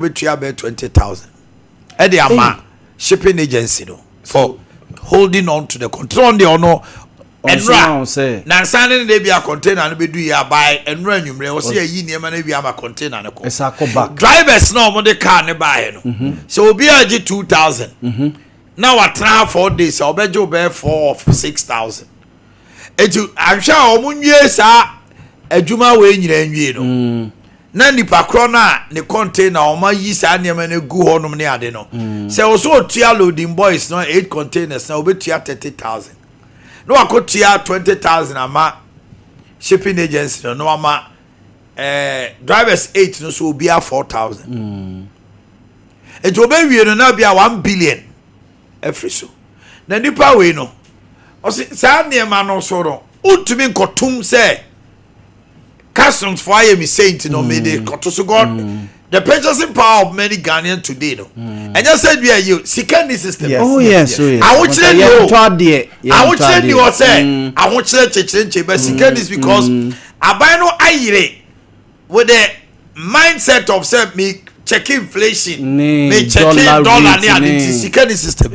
Wobɛtua bɛyɛ 20,000 ɛde ama shipping agency no for holding on to the container. Ɔno deɛ, ɔno ɛnura nansan ne de bi a container no bɛdu yi abae ɛnura anwummerɛ wɔ sɛ yɛyi nneɛma no awie ama container no kɔ. Drivers na wɔn de car ne baeɛ no, sɛ obi a gye 2,000 na watena ha 4 days a, ɔbɛgye ɔbɛyɛ 4 or 6,000. Eti ahwɛ a wɔn nwie saa adwuma wei nyinaa nwie no, na nipa korɔ no a ne container wɔn ayi saa nneɛma no gu hɔnom ne ade no, sɛ wɔsɔ otua loading boys no eight containers na obetua 30,000 na wakɔtua 20,000 ama shipping agency no, na wama drivers eight no so obiara 4,000. Eti obewie no na bia 1 billion ɛfiri so. Na nipa wei no, ɔsi saa nneɛma no so no, ntumi nkɔtum sɛ customs fo ayɛ mi sei nti no mi de kɔto so. God, the purchasing power of many Ghanaian today no, ɛnyɛ sɛ bi a yi sika ni system. Oh yes. Ahokyerɛ ni o. Yɛntɔ adeɛ. Ahokyerɛ ni hɔ sɛ ahokyerɛ kyekyere nkyɛn, but sika ni, because aban no ayere with the mindset of say me check inflation, ne me check dollar dollar rate ne ade, ne- nti sika ni system.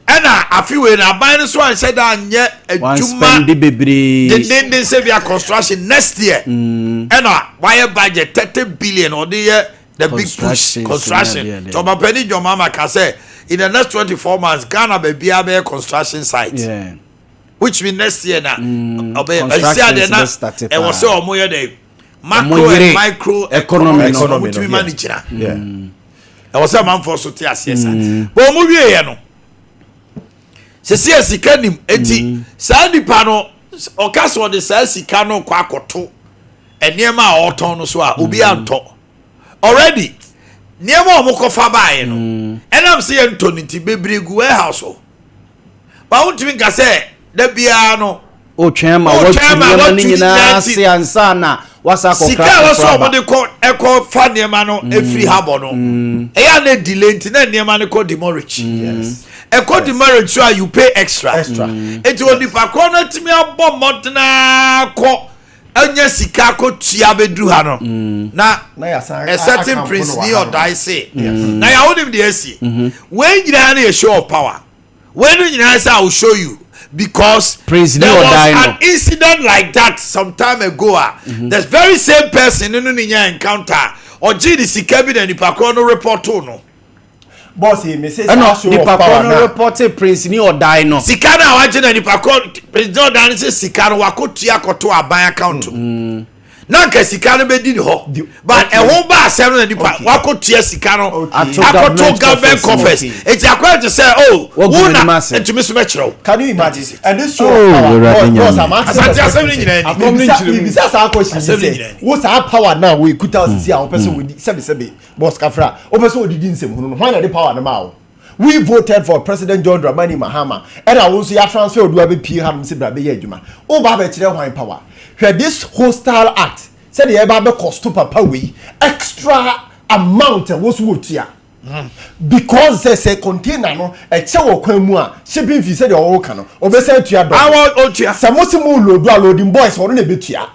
Ɛna afi wei na aban no so anhyɛ da anyɛ wan adwuma spend bebree. Dendenden sɛ bia construction next year, ɛna wayɛ budget 30 billion ɔde yɛ the big push. Construction, Construction. Yeah. Tɔmapɛni John Mahama ka sɛ in the next 24 months, Ghana baabiara bɛyɛ construction site, which mean next year na ɔbɛyɛ ɛsi Constructions adeɛ na bɛ start ɛwɔ paa. sɛ ɔmo yɛ dɛ macro yere and micro economy no. economics. Ɔmo Economy tumi no, ma ne gyina. Ɛwɔ sɛ amanfoɔ so te aseɛ sa bɔn ɔmo wie yɛ no, sisi yɛ sika nim. Eti saa nipa no, ɔka sɛ ɔde saa sika no kɔ akɔto nneɛma a ɔtɔn no so a, obi antɔ. Already nneɛma a ɔmo kɔfa baeɛ no, ɛnam sɛ yɛ ntɔ ne ti bebree gu warehouse hɔ ba, wontumi nka sɛ da biara no otwɛn ma watu Wotwɛn ma nneɛma no watu nyinaa nyinaa ase ansa na wasa akɔkra sika a wɔsɛ foforɔ ɔmo aba. de kɔ ɛkɔ fa nneɛma no efiri habɔ no, ɛyɛ a na delay nti na nneɛma no kɔ demurrage. Ɛkɔ demurrage so a, you pay extra. Extra. Eti onipa korɔ no tumi abɔ mmɔdenaa kɔ anya sika kɔ tua bɛduru ha no na Na yɛasan a certain akamfo prince no wɔ ni ha no. ɔdae se na yàwó nim deɛ esi wei nyinaa no yɛ show of power. Wei no nyinaa sɛ I will show you, because Prince ni there was ɔdae no. an incident like that some time ago a the very same person no ne nya encounter, ɔgye ne sika bi na nipa korɔ no report no. Boss yi, me say saa Ɛna show of nipa power korɔ no na report prince ni ɔdae no. Sika no a wagye na nipa korɔ, president ɔdan no sɛ sika no wakɔtua kɔto aban account mu na nka sika no bɛdi ne hɔ, but ɛho ba asɛm no na nipa wakɔtua sika no Ato akɔto government government coffers mu. coffers. Eti akɔyɛ te sɛ oh Wagu wo na n'anim ase. ntumi so mɛkyerɛ wo. Can you imagine? And this show Oh, of power, Awurade boss, Nyame. boss, I'm asking Asante the asɛm no question. nyinaa ni. Mibisa saa question Asɛm yi no sɛ nyinaa ni. wo saa power na wo ekuta osisi a wopɛ sɛ wodi sɛbi sɛbi, boss kafra, wopɛ sɛ wodidi nsɛm hunu no, hwan na de power no ma wo? We voted for President John Dramani Mahama, ɛna wo nso yɛ transfer odu abɛpie ha nom sɛ bra bɛyɛ adwuma. Wo ba abɛkyerɛ hwan power? Hwɛ this hostile act sɛdeɛ ɛba abɛ cost papa wei extra amount a wo so wɔ tua, because sɛ container no ɛkyɛ wɔ kwan mu a, shipping fee sɛdeɛ ɔwɔ ka no, ɔbɛsɛ tua dɔ. Awɔ otua. Sɛ mo si mo load a, loading boys, ɔno na ebetua.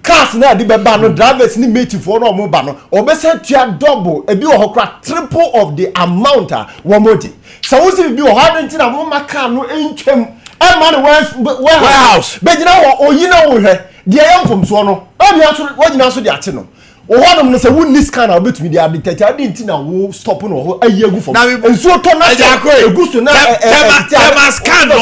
Cars na yɛde bɛba no, drivers ne matefoɔ na ɔmo ba no, ɔbɛsɛ tua double, ebi wɔ hɔ kora triple of the amount a wɔn gye. Sɛ wosi bibi wɔ hɔ adi nti na mo ma car no ntwam ɛma no warehouse bɛgyina hɔ oyi na wohwɛ deɛ ɛyɛ mfomsoɔ no, ɛbi aso wɔgyina so de akye no wɔ hɔnom no sɛ wonni scan a wobɛtumi de ade tɛtɛ ade nti na wo stop no wɔ hɔ ayi agu fam, nsuo tɔ na sɛ egu so na ɛ ɛ Tema scan no,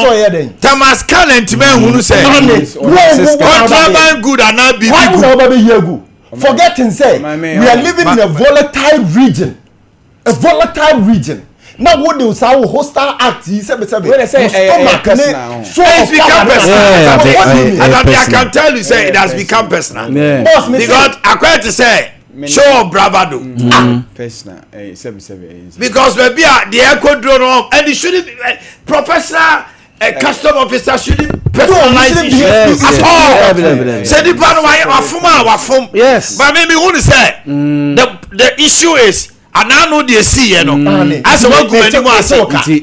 tema scan ntoma ehunu sɛ contraband good anaa bibi good. Good. Na ɔba bɛ yi agu, forgetting say we are living in a volatile region, a volatile region, na wo de saa wo hostile act yi sɛbisɛbi wo stomach ne so it's become personal. I can tell you say it has become personal. Boss, me because akɔyɛ te sɛ show of bravado. Personal, sɛbi sɛbi. Because baabi a deɛ ɛkɔ duro no, and it shouldn't be professional. A custom officer shouldn't personalize no, issues at all. Sɛ nipa no wayɛ wafom a, wafom. But me hu ni sɛ the issue is anaano deɛ si yɛ no asɛ wagu m'anim ase.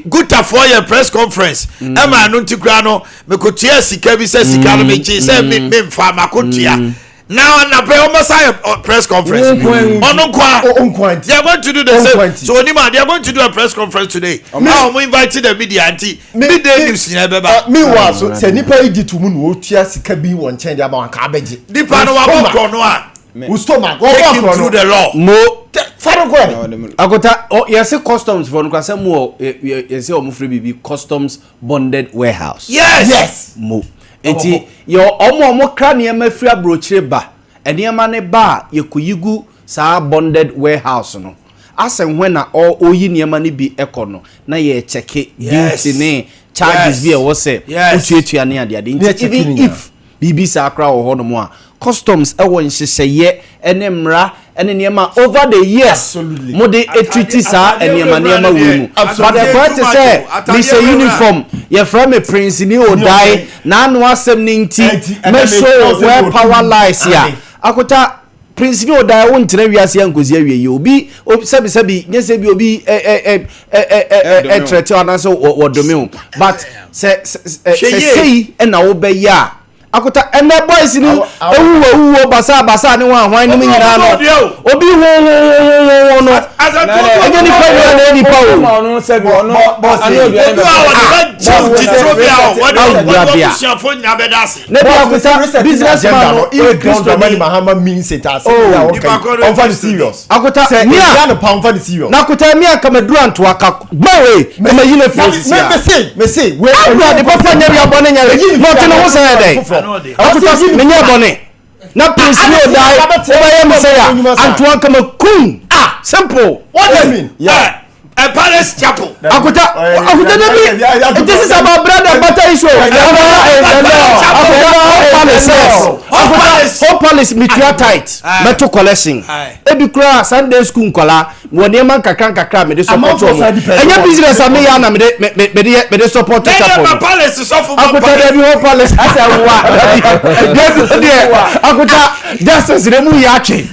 Gutafoɔ yɛ press conference ɛma ɛno nti kura no, mekotua sika bi sɛ sika no megye sɛ memfa makotua. Na anapɛ ɔmo sa yɛ press conference. Ɔno nkoa. They are going to do the same. So onima, they are going to do a press conference today. Now ɔmo invite the media nti midday news nyinaa bɛba. Meanwhile, so sɛ nipa yi di to mu na otua sika bi wɔ nkyɛn de ama wɔn ka abɛgye. Nipa no wabɔ korɔ no a. Wo stomach. Take him through the law. Mo. Faro kɔ. Akota yɛsɛ customs fɔ no kora sɛ mo wɔ yɛsɛ ɔmo firi biribi customs bonded warehouse. Yes. Mo. Nti yɛ ɔmo a ɔmo kra nneɛma firi aburokyire ba, nneɛma ne ba a, yɛkɔyi gu saa bonded warehouse no asɛ hwɛ na ɔyi nneɛma no bi ɛkɔ no na yɛ check duty ne charges bi a ɛwɔ sɛ wotuatua ne adeade. Nti even if biribi saa koraa wɔ hɔnom a, customs ɛwɔ nhyehyɛeɛ ne mmara ne nneɛma over the years mo de etriti saa nneɛma nneɛma wei mu. But ɛkɔɛ te sɛ mehyɛ uniform, yɛfrɛ me Prince ni Odae n'ano asɛm ne nti mɛshow where power lies a, Akota, Prince ni Odae, wo ntena wiase ankosi awie yi. Obi sɛbi sɛbi nyɛ sɛ bi obi ɛ ɛ ɛ ɛ ɛ ɛtrɛtɛ anaasɛ wɔdome o, but sɛ sɛ sɛyi ɛna wobɛyɛ a, Akota, ɛnɛ boys ni ewu ewuo basa basa ne wɔn ahwan ne mu nyinaa no, obi hu hu hu hu hu no, ɛnyɛ nipa nyinaa na nipa o. Obi a wɔde bɛ gyew titiro bi a wɔde wɔde abusuafo nyinaa bɛda ase. Ne bi Akota, business man no yɛ Kristo ni. Mahama means it as oh, ɔnfa ne serious. Akota mia no pa ɔnfa ne serious. Na Akota mia kama duru antoa ka gbawe kama yi ne fi osisi a. Mese mese we. Awurade papa nyɛ wia bɔne nyɛ wia na ɔte ne ho sɛ yɛ dɛ. Akota, menyɛ bɔne na Prince ni Odae wobɛyɛ me sɛ ya antoa kama kum. Ah, simple. What do you mean? Yeah. A Palace Chapel. Akota, Akota, dabi, this is about bread and butter issue. Akota, Hope Palace, yes. Akota, Hope Palace, metua tithe, mɛto collection. Ebi kura Sunday school nkɔla wɔ nneɛma nkakra nkakra mede support wɔn. Ɛnyɛ business a meyɛ ana mede mede mede support chapel no. Akota, dabi, Hope Palace asɛ wa dabi dabi deɛ, Akota, justice de mu yɛ atwe.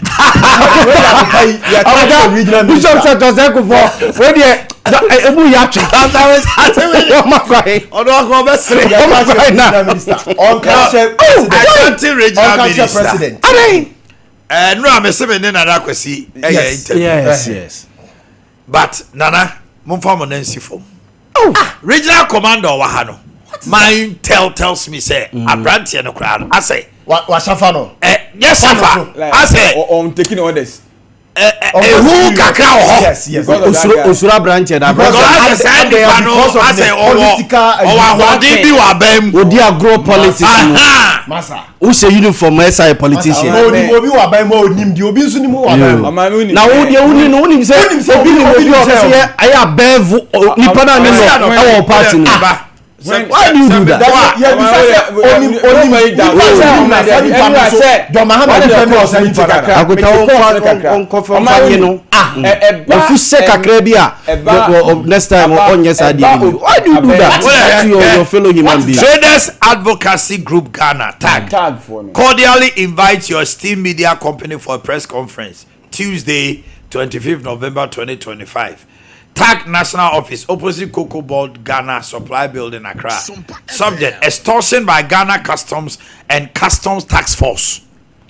Akota, Bishop Sɛ Tɔsɛ Kofɔ wei deɛ emu yɛ atwe. Ɔma kwan. Ɔno akɔ ɔbɛsere. Ɔma kwan na. Ɔnka kyɛ Ashanti regional ɔnka kyɛ minister. President. Adan. Nura mi se mi ne Nana Kwesi ɛyɛ interview. Yes. But Nana, momfa mo nan si fam. Regional commander ɔwɔ ha no, my intel tells me sɛ aberanteɛ no koraa no asɛ Wasafa no. Ɛ nyɛ safa asɛ. On taking orders. Ɛ ehu kakra wɔ hɔ. Yes. Osuro, osuro aberanteɛ na Because asɛ saa nipa no asɛ ɔwɔ ahoɔden bi wɔ aban mu. Odi agorɔ politics no. Masa. Wohyɛ uniform ɛsa yɛ politician. Onim obi wɔ aban mu a onim deɛ obi nso nim wɔ aban mu. Ɔmaame wonim. Na wo deɛ woni no, wonim sɛ Wonim sɛ obi nim obi obi a ɔsɛ nim yɛ ayɛ abɛɛvo nipa naa ne no ɛwɔ party no. Why do you do that? Yɛ bisa sɛ onim onim nipa sɛ onim na saa nipa no so John Mahama nipa no ɔsɛ nipa no. Akota, wɔnkɔfɛ nfa nye no ofu sɛ kakra bi a, next time ɔnyɛ saa deɛ bi. Why do you do that to your fellow human being? Traders Advocacy Group Ghana, TAG, Tag for no. Cordially invite your esteemed media company for a press conference Tuesday, 25th November 2025. TAG National Office, opposite Cocoa Board Ghana Supply Building, Accra. Subject: Extortion by Ghana Customs and Customs Tax Force.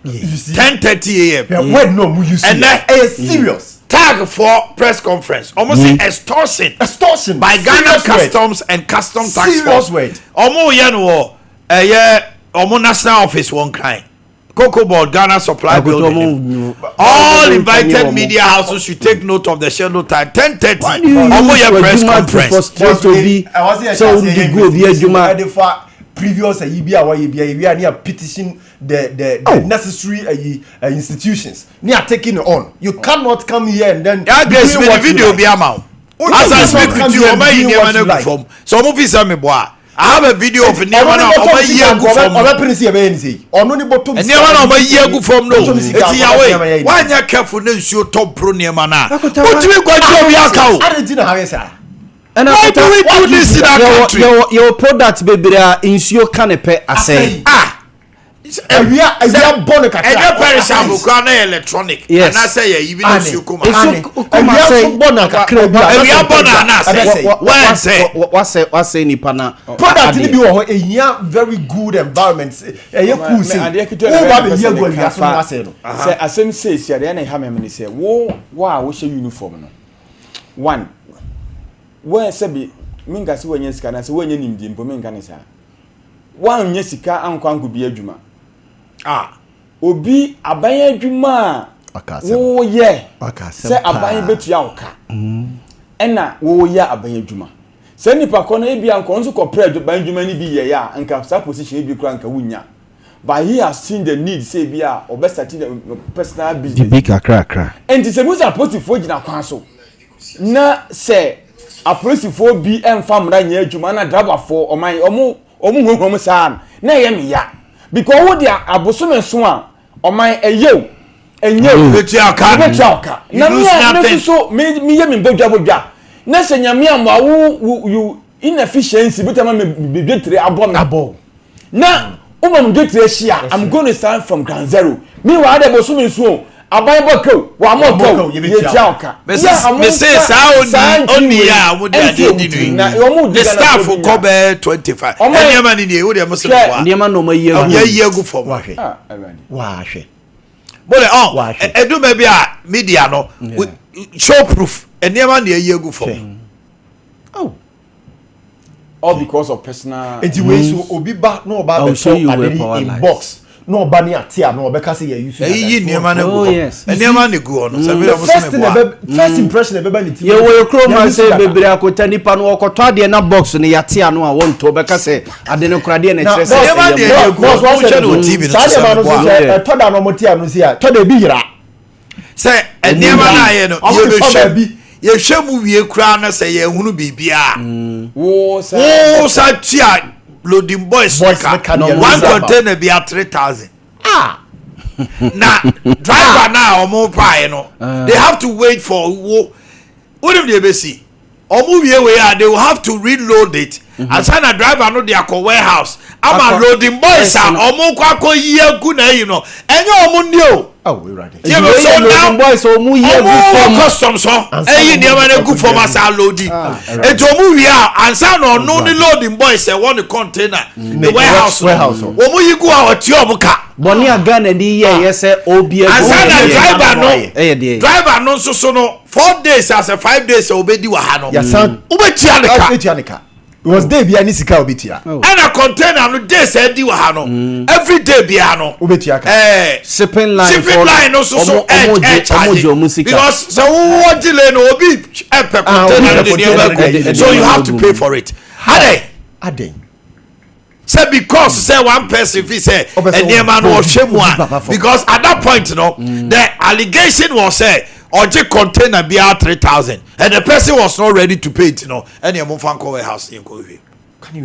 10:30 a.m. Yeah, word no mu you see. And then- Ɛyɛ serious. TAG for press conference. Almost say extortion Extortion. by Ghana Serious word. Customs and Customs Tax Serious Force. word. Ɔmo yɛ no wɔ ɛyɛ ɔmo national office wɔn kan Cocoa Board Ghana Supply Akoto Building. ɔmo All invited media houses should take note of the scheduled time, 10:30. Why do you Ɔmo use yɛ press adwuma to conference. frustrate obi sɛ wode gu obi adwuma? Ɛde fa previous ayi bi a wɔyɛ bi a yɛwi a ne a petition the necessary ayi institutions ne a taking it on. You cannot come here and then. Ya Grace, doing mi what ni you video like. bi ama o. Oh, As I you speak cannot with come you, here ɔmo ayi doing nneɛma what no you agu like. fam. So ɔmo fi sɛ mi bɔ a, I have a video of nneɛma na ɔmo ayi agu fam no. Ɔbɛpene si yɛbɛyɛ ne sei, ɔno ne bɔtɔm. Nneɛma na ɔmo ayi agu fam no, Bɔtɔm sika, eti ɔbɛpene yawe ama yɛayɛ ne. wanyɛ careful ne nsuo tɔ mporo nneɛma na Akota, wotumi nkɔgye obi aka o. Ade ti na ha yɛ saa. Ɛna Why do we do this in our country? Yɛwɔ product bebree a nsuo ka ne pɛ asɛe. Ah. Awia awia bɔ no kakra. Ɛnyɛ perishable koraa na yɛ electronic. Yes. Anaasɛ yɛ yi bi na nsuo kɔ mu. Nsuo kɔ mu Awia asɛe. nso bɔ no kakra bi a. Awia bɔ no anaasɛ. Wɔnsɛ. Wasɛ wasɛ nipa na. Product ni bi wɔ hɔ ehia very good environment ɛyɛ cool sei. Adeɛ ketewa na Wo ba bɛyɛ bɛ yi mepɛ sɛ agu meka awia so na fa wasɛe no. sɛ asɛm seesia deɛ na ɛha me ne sɛ wo wo a wohyɛ uniform no one wɔn sɛbi menka sɛ wɔnyɛ sika na sɛ wɔnyɛ nimdeɛ mpo menka ne saa wɔanyɛ sika ankɔ ankɔ bi adwuma Ah. Obi aban adwuma a woyɛ sɛ aban bɛtua wo ka ɛna woyɛ aban adwuma sɛ nipa kɔ no ebi a nkɔ nso kɔpɛ aban adwuma no bi yɛyɛ a nka saa position ebi kora nka wonya, but he has seen the need sɛ ebi a ɔbɛ start the personal business Bibi kakrakra. Nti sɛ musa apolisifoɔ gyina kwan so na sɛ apolisifoɔ bi mfa mmara nyɛ adwuma na driverfoɔ ɔman ɔmo ɔmo huahua mu saa no na ɛyɛ me ya because wo de abosome so a ɔman ɛyɛ o ɛnyɛ o Wobɛtua ka. wobɛtua ɔka You na me lose a me nothing. nso so me meyɛ me bodwa bodwa na sɛ Nyame amoa wo wo you inefficiency bi tama me me dwetire abɔ me Abɔ. Na woma me dwetire ahyia, I'm going to start from ground zero. Meanwhile de bosome nso o aban bɔ ka o wɔamɔ ka o yɛtua wo ka. Mese saa oni oni a wɔn de adeɛ di no yi ne staff kɔ bɛɛ 25 nneɛma ni nie o deɛ mo se mo wa nneɛma na wɔn ayi agu yɛ yi agu fam. Wahwɛ wahwɛ. Mo de ɔn edu baabi a media no show proof nneɛma na yɛ agu fam. Oh. All because of personal. Nti wei so obi ba na ɔba abɛtɔ ade ni in box na ɔba ne ate a na ɔbɛka sɛ yɛ use. Ɛyiyi nneɛma no gu hɔ nneɛma no gu hɔ no sɛ bi na ɔmo first sɛ mi bɔ a. First impression ɛbɛba ne ti. Yɛ wɔ yɛ kurom ha sɛ bebree akota nipa no ɔkɔtɔ adeɛ na box no yɛate ano a wɔntɔ bɛka sɛ ade no kora deɛ na ɛkyerɛ sɛ nneɛma deɛ yɛ gu hɔ ɔmo hyɛ no wɔ TV no saa so sɛ nneɛma mi no bɔ nso a. sɛ ɛtɔ da na ɔmo te ano si a tɔ da ebi yera. Sɛ nneɛma no ayɛ no Ɔmo de fa yɛbɛhwɛ baabi. yɛhwɛ mu wie koraa na sɛ yɛhunu biribiara Wo sa. wo sa tua loading boys no Boys ka no ka deɛ one no sa ba. container bi a 3000 na driver na ɔmo paeɛ no, they have to wait for wo. Wonim deɛ ebesi, ɔmo wie wei a, they will have to reload it ansa na driver no de akɔ warehouse ama Akɔ- loading boys a Yes, no. ɔmo kɔ akɔ yi agu na ayi no ɛnyɛ ɔmo ni o. Awo Ewurade. Tie me, Wei so yɛ now loading boys a ɔmo yi agu ɔmo fam. wɔ customs hɔ Ansa ɛyi na nneɛma ɔmo no agu kɔ fam akɔ asa loadi eti ɔmo wie a ansa na ɔno ne loading boys ɛwɔ ne container ne warehouse no warehouse hɔ. wɔn yi gu a ɔtua ɔmo ka. Bɔne a Ghana ni yɛ yɛ sɛ obi agu Ansa na yɛ driver no ɛyɛ deɛ. Driver no nso so no 4 days asɛ 5 days a obedi wɔ ha no Yasan. wobɛtua ne ka. Etua ne ka. It was day bia ne sika a obetua. Ɛna container no days a ɛdi wɔ ha no every day bia no Obetua ka. Shipping line shipping for line no nso so ɔmo ɔmo ɛ gye ɛ ɔmo gye ɔmo charge sika. because sɛ wowɔ delay no obi ɛpɛ Ah, container no obi de pɛ nneɛma container agu no de so you nneɛma have to agu. pay for it adɛ Aden. sɛ because sɛ one person fi sɛ Ɔpɛ sɛ nneɛma no ɔhwɛ mu obi papa a fam. because at that point no the allegation was sɛ ɔgye container biara 3000 and the person was not ready to pay it no ɛna ɛmo fa nkɔ warehouse yɛn kɔ hwɛ.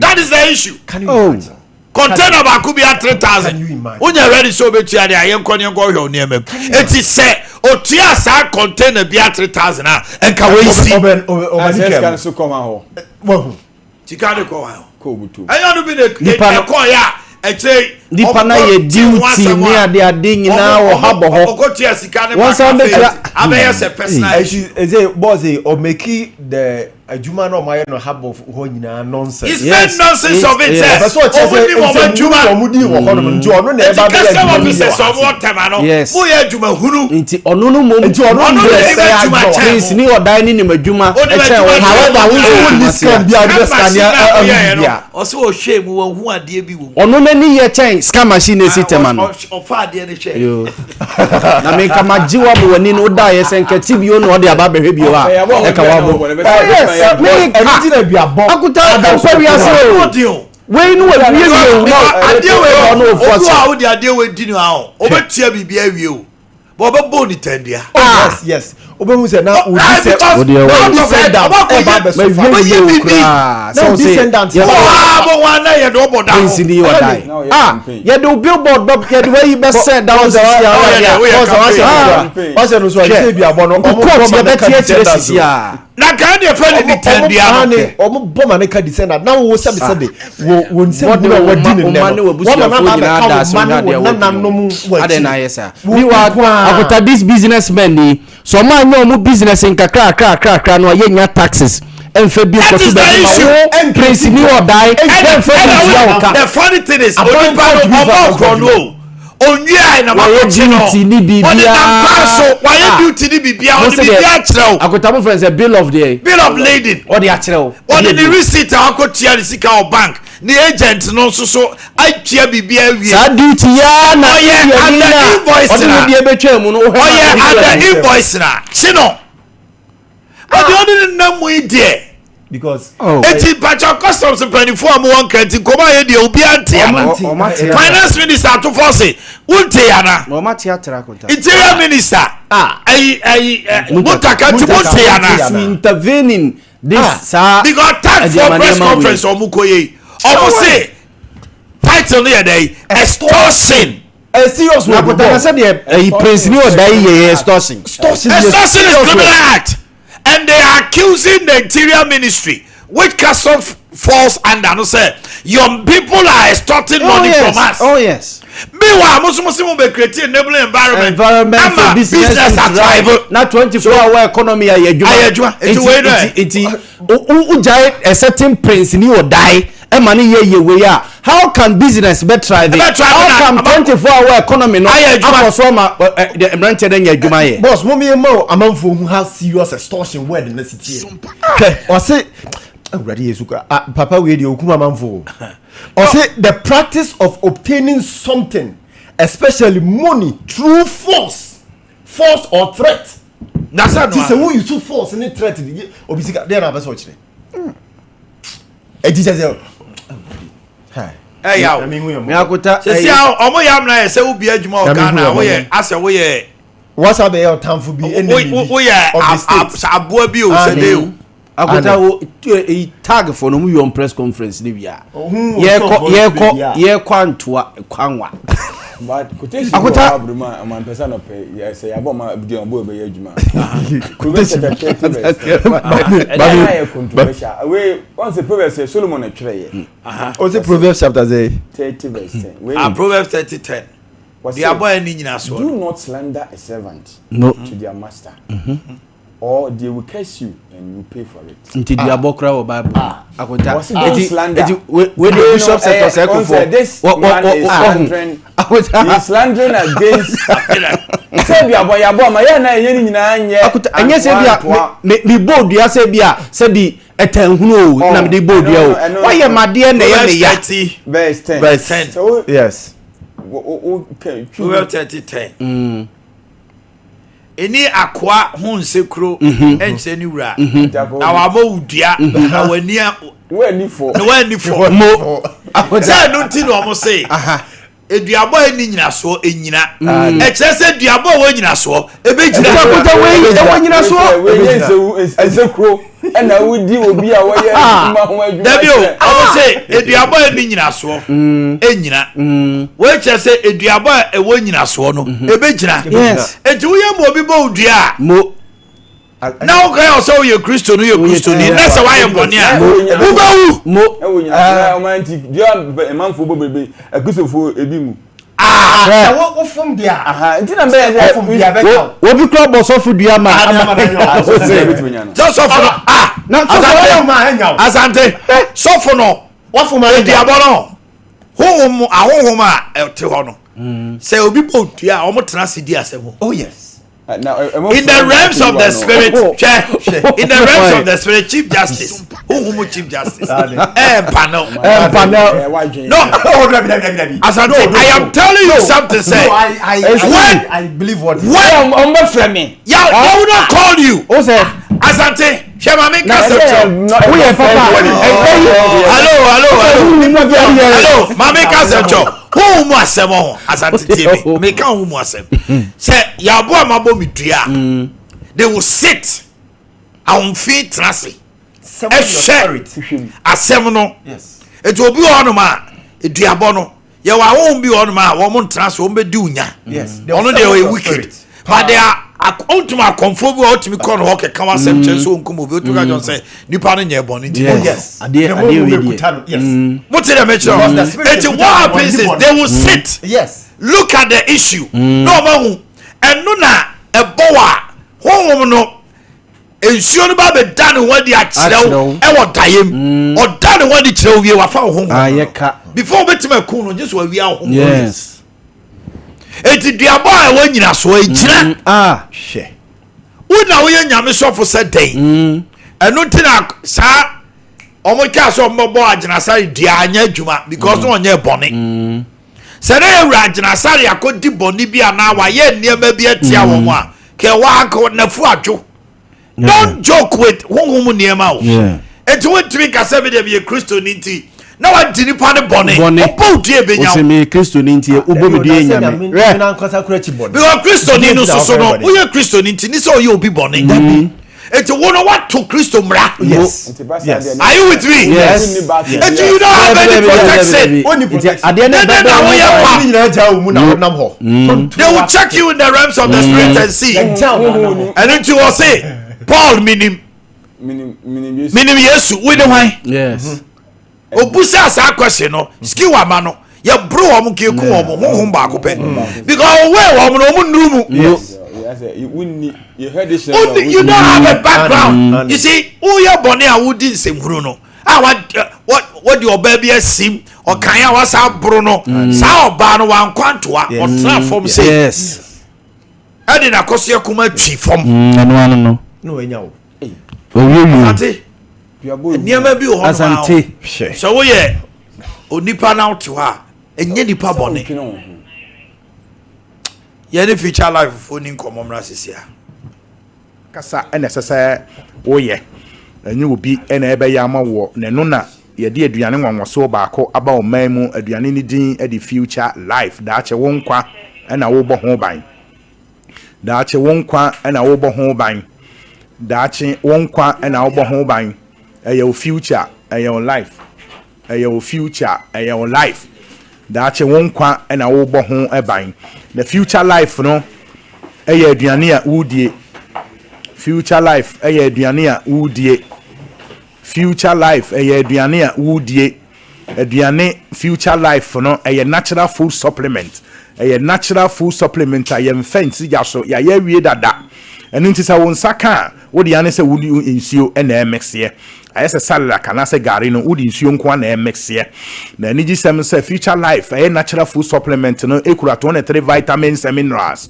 That is the issue. Can you Oh. imagine? Container baako bi a three Can thousand you imagine? wonyɛ ready sɛ obetua de a yɛnkɔ ne yɛnkɔ hwɛ wo nneɛma mu. Eti sɛ otua saa container bi a 3000 a nka wei si Ɔbɛ ɔbɛ ɔbɛ Asɛ ni sika no twɛm. so kɔma hɔ. Wahu. Sika de kɔ wa Kɔ obutu. ɛnyɛ ɔno bi na Nipa no- ɛkɔ yɛ a ɛkyerɛ Nipa na yɛ duty ne ade ade nyinaa wɔ ha bɔ hɔ. ɔkɔ tua sika ne Wɔn san bɛtua- abɛyɛ sɛ personal issue. Ɛsi ɛsɛ boss yi ɔmeki the adwuma na ɔmo ayɛ no hub of hɔ nyinaa nonsense. It's Yes. made nonsense of it Yes. sɛ Ɔpɛ sɛ ɔkyerɛ ɔmo sɛ ni wɔn nsɛm adwuma ɔmo di wɔ hɔ nom nti ɔno na eti ɛba bɛyɛ kasa adwuma officers bi wɔ ɔmo ha. wɔ tɛma no Yes. mo yɛ adwuma hunu. Nti ɔno no mom Nti ɔno Ɔno na na ɛsɛ nim adwuma adwuma. kyɛn. Prince ni ɔdan ne nim adwuma Onim ɛkyɛn adwuma wɔn. kyɛn. However, wo nso Ah. wo ni scan bi a wode bɛ scan Machine a ɔyɛɛ ahu no bi a. ɔsɛ ɔhwɛ mu wɔn hu adeɛ bi wɔ mu. Ɔno n'ani yɛ kyɛn scan machine na esi tɛma no. Ɔfa adeɛ no hwɛ. Yo. Na me nka ma gye wa ma w'ani no da yɛ sɛ nkɛte bio na ɔde aba bɛhwɛ bio a ɛka wa bo. Yes, me Ɛno ti na duabɔ. Akuta ɛmpɛ wiase o. Ɔdi o. Wei no wa wie wie o na Adeɛ wei ɔno obi ofu a ase. wode adeɛ wei di no ahɔ ɔbɛtua biribi awie o but ɔbɛbɔ ne tɛndua. Oh, yes, wobɛhu sɛ na wo Because Wo deɛ out wo- of it, descendant ɔbɛkɔ ɛba yɛ- abɛso Ma fa. wie ɔbɛyɛ wie o biribi. koraa. Na Sɛ wo wo se descendant yɛ wɔ Ɔhaa bɔ wɔn anan yɛ de ɔbɔ da Prince ho. ni ɔdan. Na ɔyɛ Ah, campaign. yɛde wo billboard bɛ yɛde wayi bɛsɛ da wo sisi a Ɔyɛ dɛ, ɔyɛ woyɛ a. campaign. Wahyɛ no so a Hwɛ. sɛ duabɔ no ɔmo Court bɔ ma yɛbɛte no ka akyerɛ descendant sisi o. a. Na nka ɛne ɛfɛ ne nitɛndua no. Ɔmo bɔ ma ne ka di sɛ na na wo sɛbi sɛbi wo wo nsɛm hu na wadi ne nɛ no wɔn ma na ba bɛka wo ma ne wo nananom wɔ akyi. Meanwhile, akota this businessmen ni so ɔmo anyɛ ɔmo business nkakra kakra kakra no a yɛnya taxes ɛnfɛ bi That nkɔto is the baabi ma issue. wo prince ni ɔdae yɛnfɛ bi ntua wo ka. The funny thing is, Aban onipa no kɔntumi fa ɔbɔ korɔ no o. Onwia na Wɔyɛ wakɔkye no. duty ne biribiara. Ɔde nam kwan so wayɛ Ah. duty ne biribiara Mo ɔde se deɛ, biribiara akyerɛ wo. Akota mo fɛn sɛ bill of deɛ. Bill of lading. Ɔde akyerɛ wo. Ɔde ne receipt a wakɔtua ne sika wɔ bank ne agent no nso so atua biribiara awie. Saa duty yaa na Ɔyɛ India ni under na invoice ɔde na. ne deɛ bɛtwa mu no. wohwɛ ma Ɔyɛ ɔde tua under mu. invoice na kye no. Ɔde ɔde ne nam mu yi deɛ. Because Oh. Eti mpakyɛ customs mpanimfoɔ a wɔwɔ nkran ti nkɔmɔ ayɛ deɛ obiara nte ana. Ɔmo ate atra. Finance minister ato fɔ se wonte ana. Na ɔmo ate atra akota. Interior minister ayi ayi Muntaka nti monte ana. To intervene in this saa. Because tag for press conference ɔmo kɔ yɛ yi ɔmo se title no yɛ dɛ yi extortion. A serious Na one. akota na sɛ deɛ ɛyi prince ni ɔda yi yɛ extortion. Extortion yɛ Extortion is serious criminal one. act and they are accusing the interior ministry which custom falls under no say your people are extorting money yes. from us. Oh yes. Meanwhile, mo nso mo se mo bɛ create enabling environment. Environment ama for business, business to athrive. thrive. Na 24 hour economy ayɛ adwuma. Ayɛ adwuma. Nti wei no ɛ? Nti nti wogyae a certain prince ni ɔdae ɛma ne yɛ yɛ wei a how can business bɛ thrive? Ɛbɛ thrive How na- come 24 hour economy no Ayɛ adwuma. akɔ so ama ɛ ɛ deɛ mmeranteɛ dɛ nyɛ adwuma yɛ? Boss, mo mi ma o amanfo hu how serious extortion word na si tie. Hwɛ, ɔse Awurade Yesu kura ah papa wei deɛ okum amanfo o. Ɔse the practice of obtaining something, especially money, through force or threat. Na sɛ Ti sɛ no. wo use force ne threat de ye obi sika deɛ na abɛ sɛ ɔkyerɛ. Eti kyɛ sɛ Ɛyà o. Me akota Sisi a ɔmo yɛ amuna yɛ sɛ wobi adwuma wɔ Nyame hu Ghana yɛ woyɛ asɛ woyɛ wasa bɛyɛ ɔtamfo bi enemy bi woyɛ of the state. aboa bi o sɛ de o. Akota wo eyi tag for no mu yɛ on press conference ne wia. Ohun Yɛkɔ osɔfo yɛkɔ baabi a. yɛkɔ antoa kwanwa. But quotation Akota- wɔ Bible mu a ɔman pɛ sɛ anɔpɛ yɛ sɛ yɛabɔ ma di ɔbɔ ɛbɛyɛ adwuma. Proverbs chapter 30 verse 10. Ɛda na yɛ controversial. Wei wɔn sɛ Proverbs yɛ Solomon na twerɛ yɛ. Ɔse Proverbs chapter sɛ. 30 verse 10. Wei Ah, Proverbs 30:10. wɔse, Deɛ abɔ yɛ ne nyina soɔ Do no. not slander a servant No. to their master, or they will curse you and you pay for it. Nti duabɔ kora wɔ Bible mu. Akota Wɔsi don't slander. eti we we de bishop sector sɛ Ɔn ɛkofo. sɛ this man is slandering. He is slandering against. Sɛ duabɔ yabɔ ama yɛn na yɛn nyinaa nyɛ. Akota ɛnyɛ sɛ bi a me me bɔ dua sɛ bi a sɛ bi ɛtɛnhunu o na me de bɔ dua o. Ɛno- Wayɛ ma deɛ na ɛyɛ me Proverbs ya. 30 Verse 10. Verse 10. So wo Yes. wo wo kɛ twi. Proverbs 30:10. Ɛni akoa ho nsekuro ɛnkyerɛ ne wura. Na wabɔ wo dua na w'ani a Wo ani fo. na w'ani fɔ. Mo akota Sɛ ɛno nti na ɔmo se eduabɔ a ɛni nyinasoɔ ɛnyina. Ɛkyerɛ sɛ duabɔ a ɛwɔ nyinasoɔ ɛbɛgyina. Akota wei ɛwɔ nyinasoɔ. Wei yɛ nsewu nsekuro ɛna wodi obi a wɔyɛ adwuma ho adwuma. Dabi o, kyerɛ. ɔmo se eduabɔ a ɛni nyinasoɔ ɛnyina. Wei kyerɛ sɛ eduabɔ a ɛwɔ nyinasoɔ no ɛbɛgyina. Yes. Eti woyɛ ma obi bɔ wo dua a Mo na woka yɛ sɛ woyɛ Kristo no yɛ Kristoni na sɛ woayɛ bɔne a wobɛwu. Mo Ɛwɔ nyinasoɔ ɔman nti dua ɛmanfoɔ bɔ bebrebe akristofoɔ ebi mu. Ah! Sɛ wo wo fom deɛ a. Aha nti na bɛyɛ sɛ. Wofom deɛ a bɛka wo. Obi kura bɔ sɔfo dua ma Ama na nyɛ wo. Sɛ sɔfo no ah Na sɔfo Asante Wofom a ɛnya wo. Asante sɔfo no Wofom a ɛnya wo. eduabɔ no honhom ahonhom a ɛte hɔ no sɛ obi bɔ dua a wɔn tena ase di asɛm o. Oh yes. In the realms of the spirit, hwɛ, in the realms of the spirit, chief justice honhom chief justice ɛɛ panel. Panel. No. Oh, dabi dabi dabi dabi. Asante, I am telling you something, say No, I When- I believe what. When Ɔmo bɛ frɛ mi. ya they will not call you. O sɛ Asante, hwɛ maame nka sɛ kyɛw. woyɛ papa Hello, hello, hello. ɛyɛ Hello, maame ka sɛ kyɛw. Honhom mu asɛm ɔho Asante tie mi. Meka honhom mu asɛm. Sɛ yabo a mabɔ mi dua a, they will sit ahomfi tena ase. Ɛhwɛ asɛm no. Yes. Eti obi wɔ hɔnom a eduabɔ no yɛwɔ ahonhom bi wɔ hɔnom a wɔn ntena ase wɔn bɛ di onya. Yes. Ɔno deɛ ɔyɛ wicked. But they are Ɔntumi akɔmfoɔ bi a ɔtumi kɔ no hɔ kɛka w'asɛm kyerɛ sɛ ɔnkum obi, ɔtumi ka kyerɛ sɛ nipa no nyɛ bɔne nti. Yes. Adeɛ adeɛ wei deɛ. Mo te dɛ mekyerɛ Because the wo. spirit Eti ekuta what no, happens wɔn is ni they will sit. Look at the issue. Na ɔma hu ɛno na ɛbɔ wa honhom no nsuo no ba bɛ da ne ho adi akyerɛ wo Akyerɛ wo. ɛwɔ daeɛ mu. Ɔda ne ho adi kyerɛ wo wie, wafa wo honhom no. Ayɛ ka. Before wobɛtumi aku no, gye sɛ wawia wo honhom no. Eti duabɔ a ɛwɔ nyinasoɔ egyina. Ah. Hwɛ. Wo na woyɛ Nyame sɔfo sɛ dɛn? Ɛno nti na saa ɔmo kaa sɛ ɔmo bɛbɔ Agyinasare dua anyɛ adwuma because na ɔnyɛ bɔne. Sɛ ne yɛwura Agyinasare akɔdi bɔne bi anaa wayɛ nneɛma bi atia wɔn a, kɛ wanka nafu adwo. Don't joke with honhom nneɛma o. Eti wontumi nka sɛ bi deɛ meyɛ Kristoni nti na wadi nipa ne bɔne. Bɔne. Ɔbɔ wo dua ebenya Ɔsɛ wo. meyɛ Kristoni nti wobɔ me dua nyame. Nyame nankasa kora akyi bɔne. Because Kristoni no soso no, woyɛ Kristoni nti ni sɛ ɔyɛ obi bɔne. Eti wo no wato Kristo mmara. Are you with me? Yes. Eti you don't have any protection. Onni Nti protection. adeɛ no Dede ɛbɛbɛ na wo woyɛ ho pa. ban. Ne nyinaa gya wo mu na wonam hɔ. They will check you in the realms of the spirit and see. Ɛgya wo na wonam hɔ. Ɛno nti wɔ se Paul minim minim Yesu wo ne hwan? Obusa saa question no skill ama no yɛboro wɔn keeku wɔn honhom baako pɛ because owó wɔn no wɔn nnuru mu. You don't have a background. You see, woyɛ bɔne a wodi nsɛmhunu no a wɔde ɔbaa bi asim ɔkan a wasa aboro no, saa ɔbaa no wankɔ antoa, ɔtena fam sɛ ɛde n'akɔsoɛ kuma twi fam. Ɛno ano no. Na wanya wo. Owie wie. Ate nneɛma bi wɔ hɔ nom a Asante. Hwɛ. Sɛ woyɛ onipa na wote hɔ a, ɛnyɛ nipa bɔne. Yɛne Future Life foɔ ni nkɔmmɔ mmra sisi a. Kasa na ɛsɛ sɛ woyɛ, ɛnyɛ obi na ɛbɛyɛ ama woɔ, na ɛno na yɛde aduane nwanwasoɔ baako aba ɔman mu, aduane no din de Future Life, daakye wo nkwa na wobɔ ho ban, daakye wo nkwa na wobɔ ho ban, daakye wo nkwa na wobɔ ho ban, ɛyɛ wo future, ɛyɛ wo life, ɛyɛ wo future, ɛyɛ wo life, daakye wo nkwa na wobɔ ho ban, na Future Life no ɛyɛ aduane a wodie. Future Life ɛyɛ aduane a wodie. Future Life ɛyɛ aduane a wodie. Aduane Future Life no ɛyɛ natural food supplement, ɛyɛ natural food supplement a yɛmfa nsi gya so, yɛayɛ awie dada. Ɛno nti sɛ wo nsa ka a, wode ane sɛ wode nsuo na ɛmixeɛ, ayɛ sɛ salak anaasɛ gari no, wode nsuo nko a na ɛmixeɛ. Na anigyesɛm sɛ Future Life ɛyɛ natural food supplement no ɛkura 23 vitamins and minerals,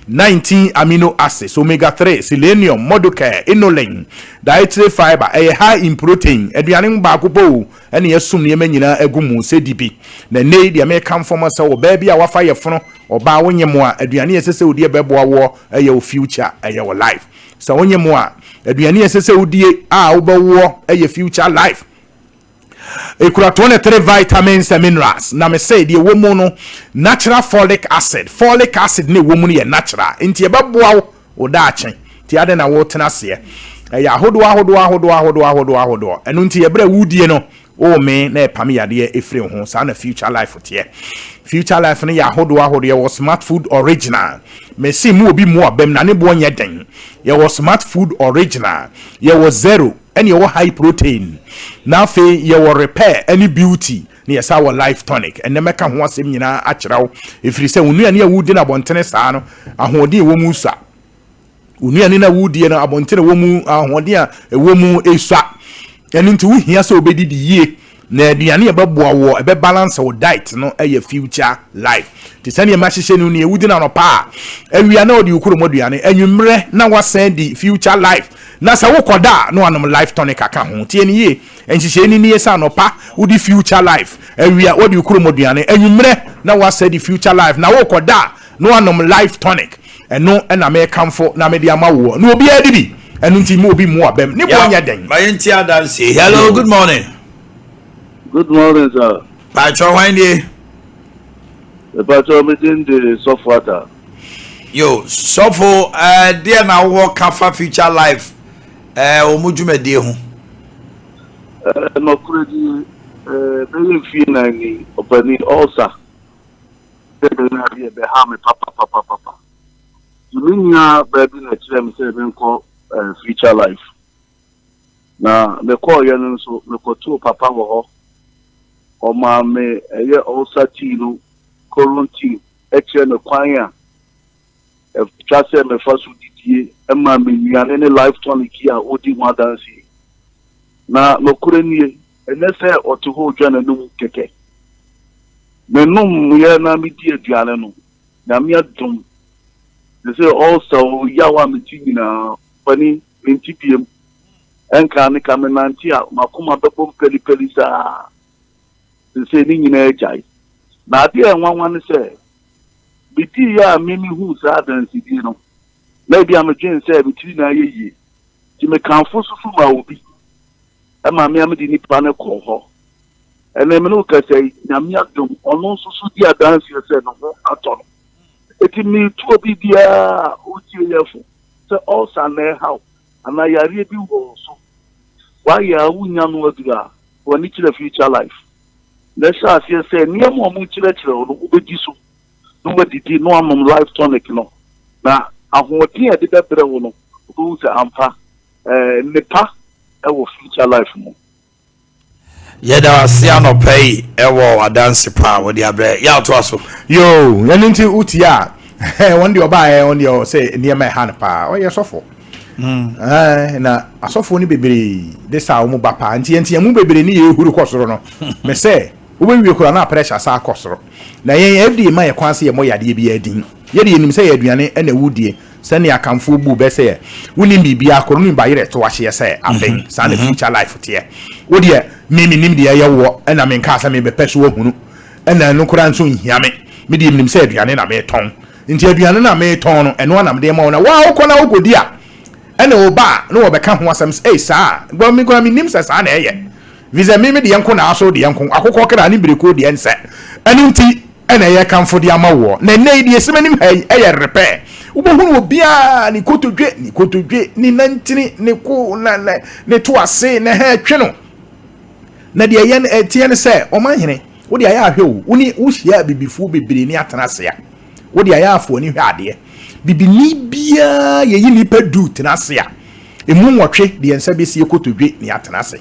19 amino acids, omega 3, selenium, modocare, inulin, dietary fiber, ɛyɛ high in protein. Aduane baako pɛ o ɛne yɛsom nneɛma nyinaa agu mu sɛ di bi. Na nnɛ yi deɛ meka mfɔm sɛ ɔbaa bi a wafa yɛ fono, ɔbaa wonye mo a, aduane yɛ sɛ sɛ wodie bɛboa woɔ, ɛyɛ wo future, ɛyɛ wo life. Sɛ wonye mo a, aduane yɛ sɛ sɛ wodie a wobɛwoɔ ɛyɛ Future Life. Ekura 23 vitamins and minerals. Na me sɛ deɛ ɛwɔ mu no, natural folic acid, folic acid ne ɛwɔ mu no yɛ natural, nti ɛbɛboa wo wo daakye. Nti adɛn na wotena aseɛ? Ɛyɛ ahodoɔ ahodoɔ ahodoɔ ahodoɔ ahodoɔ ahodoɔ. Ɛno nti ɛberɛ a wodie no, wome na ɛpam yadeɛ ɛfiri wo ho. Saa na Future Life teɛ. Future Life no yɛ ahodoɔ ahodoɔ. Yɛwɔ Smart Food Original. Mese mu obi mu abam na ne boɔ nyɛ den. Yɛwɔ Smart Food Original, yɛwɔ Zero, ɛne yɛwɔ High Protein, na afei yɛwɔ Repair ɛne Beauty, na yɛsa wɔ Life Tonic. Ɛnnɛ mɛka ho asɛm nyinaa akyerɛ wo, ɛfiri sɛ wo nnuane a wodi no abɔntene saa no, ahoɔden ɛwɔ mu sua. Wo nnuane no a wodie no abɔntene ɛwɔ mu, ahoɔden a ɛwɔ mu esua. Ɛno nti wohia sɛ wobɛdidi yie, na aduane a ɛbɛboa woɔ, ɛbɛbalance wo diet no ɛyɛ Future Life. Nti sɛdeɛ mahyehyɛ no nie, wodi no anɔpa a, awia na wode wo kurom aduane, anwummerɛ na wasan di Future Life, na sɛ wokɔda a na wanom Life Tonic aka ho. Tie no yie, nhyehyɛe no nie sɛ anɔpa wodi Future Life, awia wode wo kurom aduane, anwummerɛ na wasan di Future Life, na wokɔda a na wanom Life Tonic. Ɛno na mekamfo na mede ama woɔ, na obiara di bi. Ɛno nti mma obi mmu w'abam, ne boɔ nyɛ den. Ma yɛntie adanseɛ. Hello, good morning. Good morning, sir. Paatwɔ, hwan nie? Paatwɔ, me din de Sɔfo Ata. Yo, Sɔfo, ɛɛ deɛ na wowɔ ka fa Future Life ɛɛ wɔn dwumadie ho? Ɛɛ nɔkorɛ die, ɛɛ bɛyɛ mfie 4 ni, ɔpanin ulcer. Sɛ bɛyɛ adeɛ ɛbɛha me papapapapa. Nti me nua baa bi na ɛkyerɛɛ me sɛ menkɔ Future Life. Na mekɔeɛ no nso, mekɔtoo papa wɔ hɔ. Ɔmaa me ɛyɛ ulcer tea no, colon tea, kyerɛɛ me kwan a ɛtwa sɛ mefa so didie, ɛmaa me nnuane ne life tonic yi a wodi ho adanse yi. Na nokorɛ nie, ɛnyɛ sɛ ɔte hɔ redwa n'anum kɛkɛ. Menomyɛ na medi aduane no, Nyame adom, te sɛ ulcer o, yaw a mete nyinaa, panin, mente biem. Ɛnka ne ka menante a, m'akoma bɛbom pɛlipɛli saa. Seesei ne nyinaa agyae. Na adeɛ a ɛnwanwa ne sɛ, mediiɛ a me mehuu saa adansedie no, na ebia medwene sɛ me tiri na ayɛ yie. Nti mekamfo nso so maa obi, ɛma me a mede nipa no kɔɔ hɔ. Ɛnnɛ me ne wo kasa yi, Nyame adom, ɔno nso so di adanseɛ sɛ ne ho atɔ no. Enti meretu obi biara a ɔretie yɛn fo sɛ ulcer na ɛha wo anaa yareɛ bi wɔ wo so, woayɛ a wonnya no aduru a, fa w'ani kyerɛ Future Life na hyɛ aseɛ sɛ nneɛma a wɔrekyerɛkyerɛ wo no wobɛdi so na woadidi na woanom Life Tonic no, na ahoɔden a ɛde bɛbrɛ wo no, wobɛhu sɛ ampa, nnepa wɔ Future Life mu. Yɛda wo ase anɔpa yi wɔ w'adanse pa a wode abrɛ. Yɛ atoa so. Yoo, ɛno nti wotie a, wɔn deɛ ɔbaeɛ wɔn deɛ ɔsɛ nneɛma ɛha no paa, ɔyɛ sɔfo. Mm. Na asɔfoɔ no bebree de saa wɔn ba paa, nti yɛn nti yɛn mu bebree ne yɛ ehuru kɔ soro no, mɛ sɛ wobɛwie koraa na pressure saa kɔ soro. Na yɛn FDA ma yɛ kwan sɛ yɛmmɔ yadeɛ biara din. Yɛde yɛnim sɛ yɛ aduane ɛna ɛwu die. Sɛnea Akanfoɔ bu bɛ sɛ wonim biribiara koro no ba yerɛ to ahyeɛ sɛ aben mhm. saa na mhm. future life teɛ. Wo deɛ me menim deɛ ɛyɛ woɔ ɛna menkaa sɛ mebɛpɛ so ahunu ɛna ɛno koraa nso nhia me. Me deɛ menim sɛ aduane na metɔn nti aduane no a metɔn no ɛno ara na mede ma wo na wo a wokɔ na wokɔdi a ɛna wo ba a na wɔbɛka ho asɛm sɛ ei saa a me koraa menim sɛ saa na ɛyɛ fi sɛ me me deɛ nko na aso deɛ nko akokɔ kra ne birekuo deɛ nsɛ ɛno nti na yɛrekamfo de ama woɔ. Na ɛnnɛ yi, deɛ ɛsi m'anim ha yi yɛ repair. Wobɛhunu obiara ne kotodwe, ne kotodwe, ne nantini, ne ko, na, na, ne to ase, ne ha ɛtwe no. Na deɛ ɛyɛ ɛteɛ ne sɛ, ɔmanhene, wode ayɛ ahwɛ o, wo ne wohyia abibifoɔ bebree ne atena ase a, wode ayɛ afo ani hwɛ adeɛ. Bibini biara yɛyi nnipa du tena ase a, emu nwɔtwe deɛ nsa bɛsie kotodwe ne atena ase.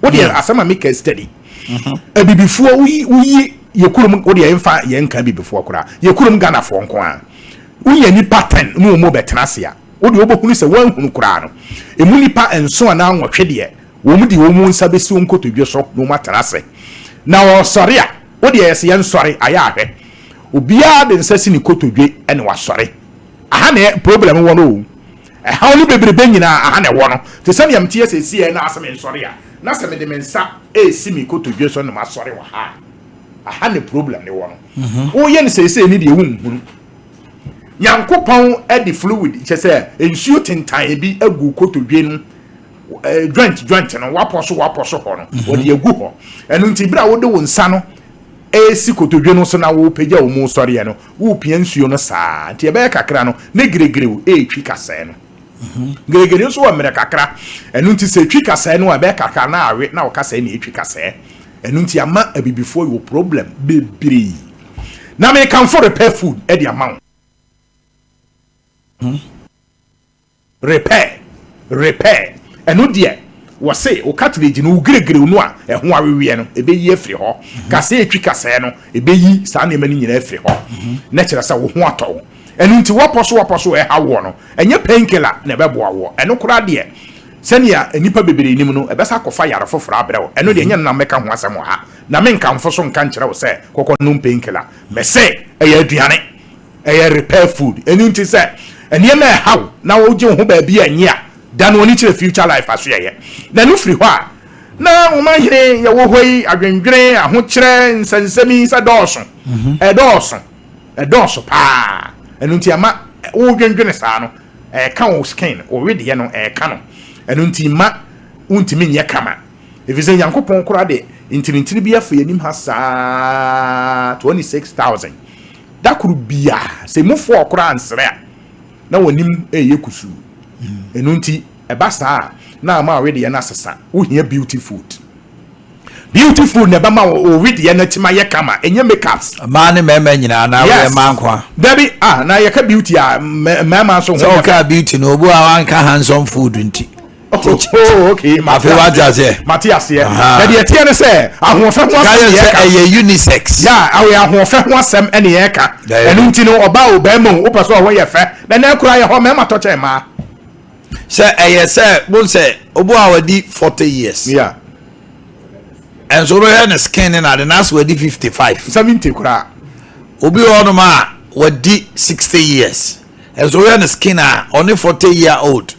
Wo deɛ hmm. asɛm a meka steady. Mhm. Abibifoɔ woyi woyi yɛ kurom wo deɛ mfa yɛn nka abibifoɔ koraa yɛ kurom Ghanafoɔ nko a wonya nipa ten ne wɔn bɛtena ase a wo deɛ wobɛhunu sɛ wɔanhunu koraa no emu nipa nson anaa nwɔtwe deɛ wɔn de wɔn nsa bɛsi wɔn nkotodwe so na wɔn atena ase na wɔsɔre a wo deɛ yɛsɛ yɛn sɔre ayɛ ahwɛ obiara de nsa si ne kotodwe ɛna wasɔre aha na problem wɔ no o. Ɛhaw no bebrebe nyinaa, aha na ɛwɔ no. Te sɛ nea meteɛ seesei na asɛ mensɔre a, na sɛ mede me nsa resi me kotodwe so na masɔre wɔ ha a, aha na problem no wɔ no. Mhm. Woyɛ no seesei ne deɛ wonhunu. Nyankopɔn de fluid, kyɛ sɛ nsuo tentan bi agu kotodwe no eh, joint joint no wapɔ so wapɔ so hɔ no, mhm. wɔde agu hɔ. Ɛno nti berɛ a wode wo nsa no ɛresi kotodwe no so na wopagya wo mu sɔreɛ no, Worepia nsuo no saa nti ɛbɛyɛ kakra no ne geregerew retwi kasɛɛ no. Geregere nso wɔ mmerɛ kakra, ɛno nti sɛ ɛtwi kasɛɛ no a ɛbɛyɛ kakra na awe na wo kasɛɛ na ɛtwi kasɛɛ. Ɛno nti ama abibifoɔ yɛ wɔ problem bebree. Na mekamfo repair food de ama wo. Repair, repair, ɛno deɛ wɔse wo cartilage no, wo giregirew no a ɛho aweweɛ no, ɛbɛyi afiri hɔ. Kasɛɛ ɛtwi kasɛɛ no, ɛbɛyi saa nneɛma no nyinaa afiri hɔ. Na kyerɛ sɛ wo ho atɔ wo. Ɛno nti woapɔ so woapɔ so ɛha woɔ no, ɛnyɛ painkiller na ɛbɛboa woɔ. Ɛno koraa deɛ, sɛnea nnipa bebree nim no, ɛbɛsa akɔfa yare foforɔ abrɛ wo. Ɛno deɛ ɛnyɛ no na mɛka ho asɛm wɔ ha. Na menkamfo so nka nkyerɛ wo sɛ kɔkɔnom painkiller. Mese ɛyɛ aduane. Ɛyɛ repair food. Ɛno nti sɛ nneɛma ɛha wo na wogye wo ho baabi a ɛnye a, da no ani kyerɛ future life asoɛeɛ. Na ɛno firi hɔ a, na ɔmanhene yɛwɔ hɔ yi adwendwene, ahokyerɛ, nsɛnsɛm yi sɛ dɔɔso. Mhm. Ɛdɔɔso. Ɛdɔɔso paa. Ɛno nti ɛma wodwendwene saa no, ɛka wo skin, wo wedeɛ no, ɛka no. Ɛno nti mma wontumi nyɛ kama. Ɛfiri sɛ Nyankopɔn koraa de ntinintini bi afa yɛn anim ha saa 26,000. Da koro biara, sɛ emu fɔɔ koraa ansrɛ a, na wɔn anim reyɛ kusuu. Ɛno nti, ɛba saa a, na ama awedeɛ no asesa. Wohia beauty food. Beauty food na ɛbɛma wo wo wedeɛ no atim ayɛ kama, ɛnyɛ makeups. Mmaa ne mmarima nyinaa anaa woyɛ Yes. mmaa nko a? Dabi, ah, na yɛka beauty a, mmarima nso ho Sɛ nyɛ fɛ. wokaa beauty no, obi wɔ a wanka handsome food nti. Oh, oh, okay, mate Afei wate aseɛ. aseɛ? Mate aseɛ. Aha. Na deɛ ɛteɛ ne sɛ, ahoɔfɛ ho Ka asɛm yɛ ne sɛ yɛka. ɛyɛ unisex. Ya, awɛ ahoɔfɛ ho asɛm ne yɛka. Dabi. Ɛno nti no, ɔbaa o, barima o, wopɛ sɛ ɔho yɛ fɛ. Na nɛ koraa yɛ hɔ, mmarima tɔ kyɛn mmaa. Sɛ ɛyɛ sɛ, bohu sɛ, obi wɔ a wadi 40 years. Yeah. Ɛnso wobɛhwɛ ne skin ne n'ade na asɛ wadi 55. 70 koraa. Obi wɔ hɔnom a wadi 60 years. Ɛnso wohwɛ ne skin a ɔne 40 year old.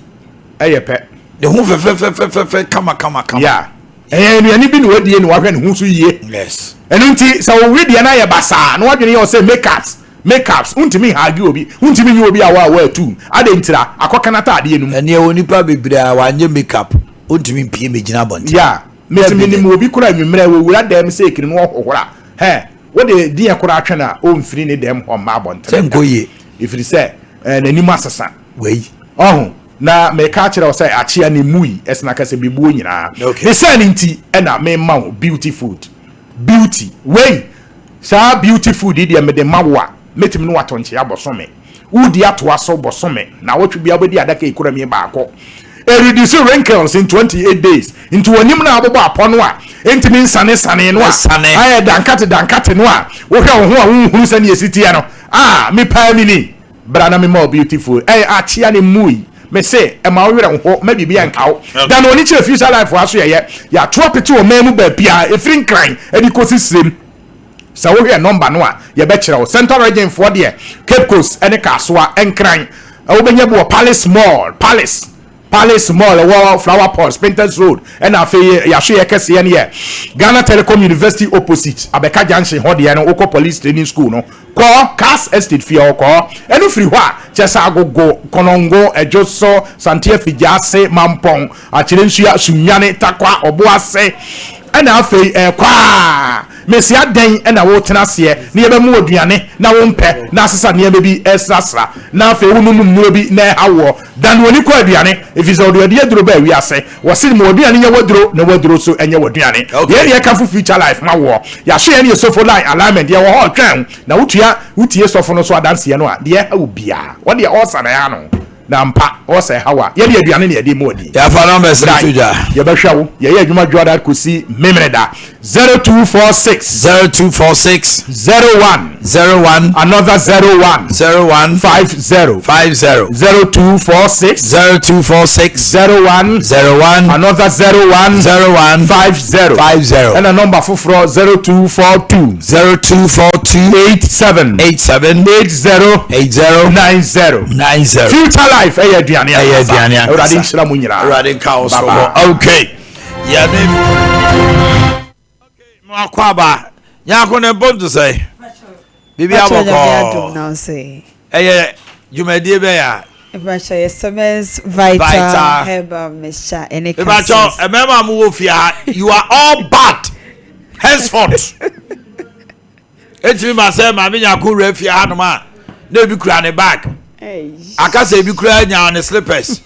Ɛyɛ pɛ. Ne ho fɛfɛfɛfɛfɛ kama kama kama. Yeah. Ɛyɛ anuane bi na wadie na wahwɛ ne ho so yie. Yes. Ɛno nti sɛ wo wedeɛ no ayɛ basaa na wadwene yɛ wo sɛ makeups makeups wontumi nhage obi wontumi nyɛ obi a wa wa atum adɛn ntira akɔka n'ataadeɛ no mu. Ɛneɛ wɔ nipa bebree a wanyɛ makeup wontumi mpie megyina abɔnten. Yeah. Mese menim obi koraa anwummerɛ wɔwura dɛm sɛ ekiri no ɔhohora hɛ wode deɛ koraa twɛn a ɔmfiri ne dɛm hɔ mma abɔntene Sɛ nkɔ yie. Ɛfiri sɛ eh, n'anim asesa. Wei. Ɔho na meka akyerɛ wo sɛ akyea ne mui ɛsena kɛsɛ bebuo nyinaa. Okay. Ne sɛ ne nti ɛna mema wo beauty food. Beauty. Wei saa beauty food yi deɛ mede ma wo a mɛtumi ne wato nkyea bɔsome. Wodi atoa so bɔsome na awɔtwe biara wobɛdi adaka ekura mi baako. Ɛreduce wrinkles in 28 days. Nti w'anim no a wobobɔ apɔ no a ɛntumi nsanesane no a Ɛsane. ayɛ dankate dankate no a wohwɛ wo ho a wonhunu sɛnea ɛsi teɛ no a me paa mini bra na mema wo beautiful ɛyɛ akyea ne mui me se ɛma wo werɛ nho ma biribi ɛnka wo da na ɔni kyerɛ future life aso yɛyɛ yɛato apete wɔ man mu baabia ɛfiri Nkran ɛde kɔsi Sirem. Sɛ wohwɛ nɔmba no a yɛbɛkyerɛ wo. Central Region foɔ deɛ Cape Coast ne Kasoa, Nkran. Wobɛnya bi wɔ Palace Mall, Palace, Palace Mall ɛwɔ Flower Pot, Spintex Road. Ɛna afei yɛahweyɛ kɛseɛ no yɛ Ghana Telecom University opposite Abɛka Junction hɔ deɛ no wokɔ Police Training School no kɔ Cars Estate fie hɔ kɔ. Ɛno firi hɔ a kyerɛ sɛ Agogo, Konongo, Adwoso, Sante Afigyase, Mampɔn, Akyerɛnsua, Sunyani, Tarkwa, Ɔboase, ɛna afei ɛkɔ a mese adɛn na wotena aseɛ na yɛbɛma wo aduane na wompɛ na asesa nneɛma bi ɛsrasra na afei wonom nnuro bi na ɛha woɔ. Dane w'ani kɔ aduane, ɛfiri sɛ wɔde ɔde aduro baa wiase. Wɔse ma w'aduane nyɛ w'aduro na w'aduro nso nyɛ w'aduane. Yei ne yɛkamfo Future Life ma woɔ. Yɛahwɛ yɛne yɛ sofo line alignment, yɛwɔ hɔ retwɛn wo na wotua wotie sɔfo no so adanseɛ no a, deɛ ɛha wo biara wɔdeɛ ɔresa na ɛha no. Na ampa, ɔwɔ sɛ ɛhaw a, yɛde aduane na yɛde ma ɔdi. Yɛafa numbers no to dwa. Yɛbɛhwɛ wo. Yɛyɛ adwuma Dwoada kɔsi Memeneda. 0246. 0246. 01. 01. Another 01. 01. 50. 50. 0246. 0246. 01. 01. Another 01. 01. 50. 50. Ɛna nɔmba foforɔ 0242. 0242. 87. 87. 80. 80. 90. 90. Future Life ɛyɛ aduane Ɛyɛ aduane ankasa. Awurade nhyira mo nyinaa. Awurade nka wo so. Bye-bye. Okay. Yɛne Okay, mo akɔ aba. Nyako ne mpom to sɛ. Biribi abɔkɔɔ. Ɛyɛ dwumadie bɛyɛ a. Mepakyɛ yɛ Semens Vital, Vital. Herbal Mixture ɛne Mepakyɛ capsules. mmarima a mowɔ fie ha, you are all bad henceforth. Etumi ma sɛ maame Nyako wura fie hanom a na ebi kura ne bag. Aka sɛ ebi kura nya ne slippers.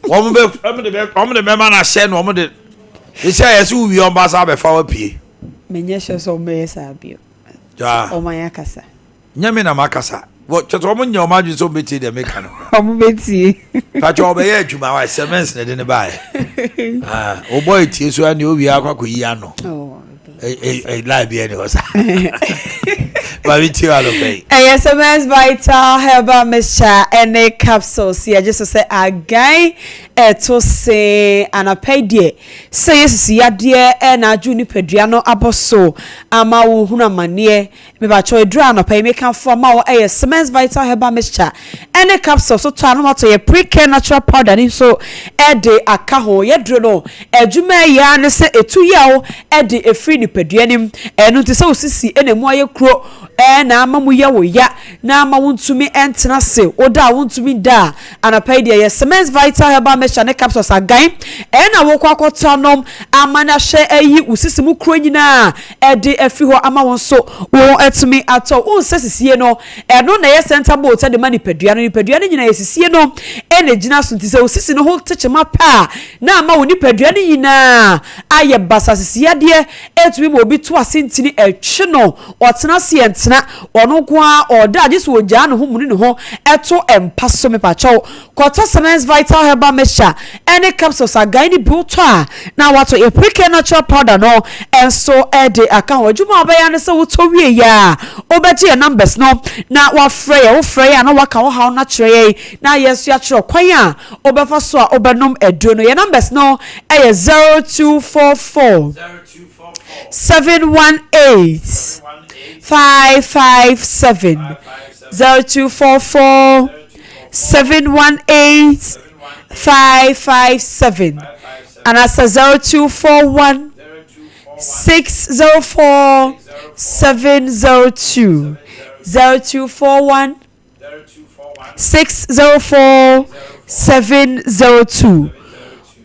Wɔn bɛ wɔn de bɛ wɔn de bɛma no ahyɛ na wɔn de ehyɛ yɛ sɛ wowie wɔn ba sa abɛfa wapue. Menyɛ sure sɛ wɔn bɛyɛ saa bio. Jaa. Wɔn ayɛ akasa. Nyɛ me na makasa. Wɔ kyerɛ sɛ wɔn nyɛ wɔn adwene sɛ wɔn bɛtie deɛ meka no. Wɔn bɛtie. Patro ɔbɛyɛ adwuma wa Semens na ɛde ne baeɛ. Ah, ɔbɔ etie so ɛne owie akɔ akɔyi ano. Oh, Lie bi ɛne hɔ sa. Maame tie wa lɔpɛ yi. Ɛyɛ Semens Vital Herbal Mixture ɛne capsules yɛgye so sɛ agan ɛto se anapa yi deɛ sɛ yɛsisi yadeɛ ɛna adwo nipadua no abɔ so ama wo hunu amanneɛ. Mepakyɛw aduru a anɔpa yi mekamfo ama wo ɛyɛ Semens Vital Herbal Mixture ɛne capsule so tɔ a na watɔ yɛ Pre-Care Natural Powder no nso ɛde aka ho. Yɛduro no adwuma ɛyɛ ara ne sɛ ɛtu yaw ɛde ɛfiri nipadua no mu. Ɛno nti sɛ wo sisi ɛna ɛmu ayɛ kuro, na ama mu yɛ wo ya na ama wontumi ntena ase, woda a wontumi nda a, anɔpa yi deɛ yɛ Cements Vital Herbal Mixture ne Capsules agan na wokɔ akɔtɔ anom ama no ahyɛ ayi wo sisi mu kuro nyinaa de afi hɔ ama wo nso wo atumi atɔ. Wohu sɛ sisie no, ɛno na ɛyɛ center bolt de ma nipadua no. Nipadua no nyinaa yɛ sisie no na ɛgyina so, nti sɛ wo sisi no ho tekyema pɛ a, na ama wo nipadua no nyinaa ayɛ basa. Sisi yadeɛ ɛtumi ma obi to ase ntini ɛtwe no, ɔtena ase ɛntena, ɔno nko ara ɔda a gye sɛ ɔgyaa ne ho muni ne ho to mpa so. Mepakyɛw kɔtɔ Semens Vital Herbal Mixture ɛne capsules agan no bi, wotɔ a na watɔ yɛ Precare Natural Powder no nso de aka ho. Adwuma a wobɛyɛ ara ne sɛ wotɔ wie yɛ a wobɛgye yɛn numbers no na wafrɛ yɛn, wofrɛ yɛn a na waka wo haw no akyerɛ yɛn na yɛn nso yɛakyerɛ wo kwan a wobɛfa so a wobɛnom aduro no. Yɛn numbers no yɛ 0244 718 557, 0244 718 557 anaasɛ 0241 604 702, 0241 604 702.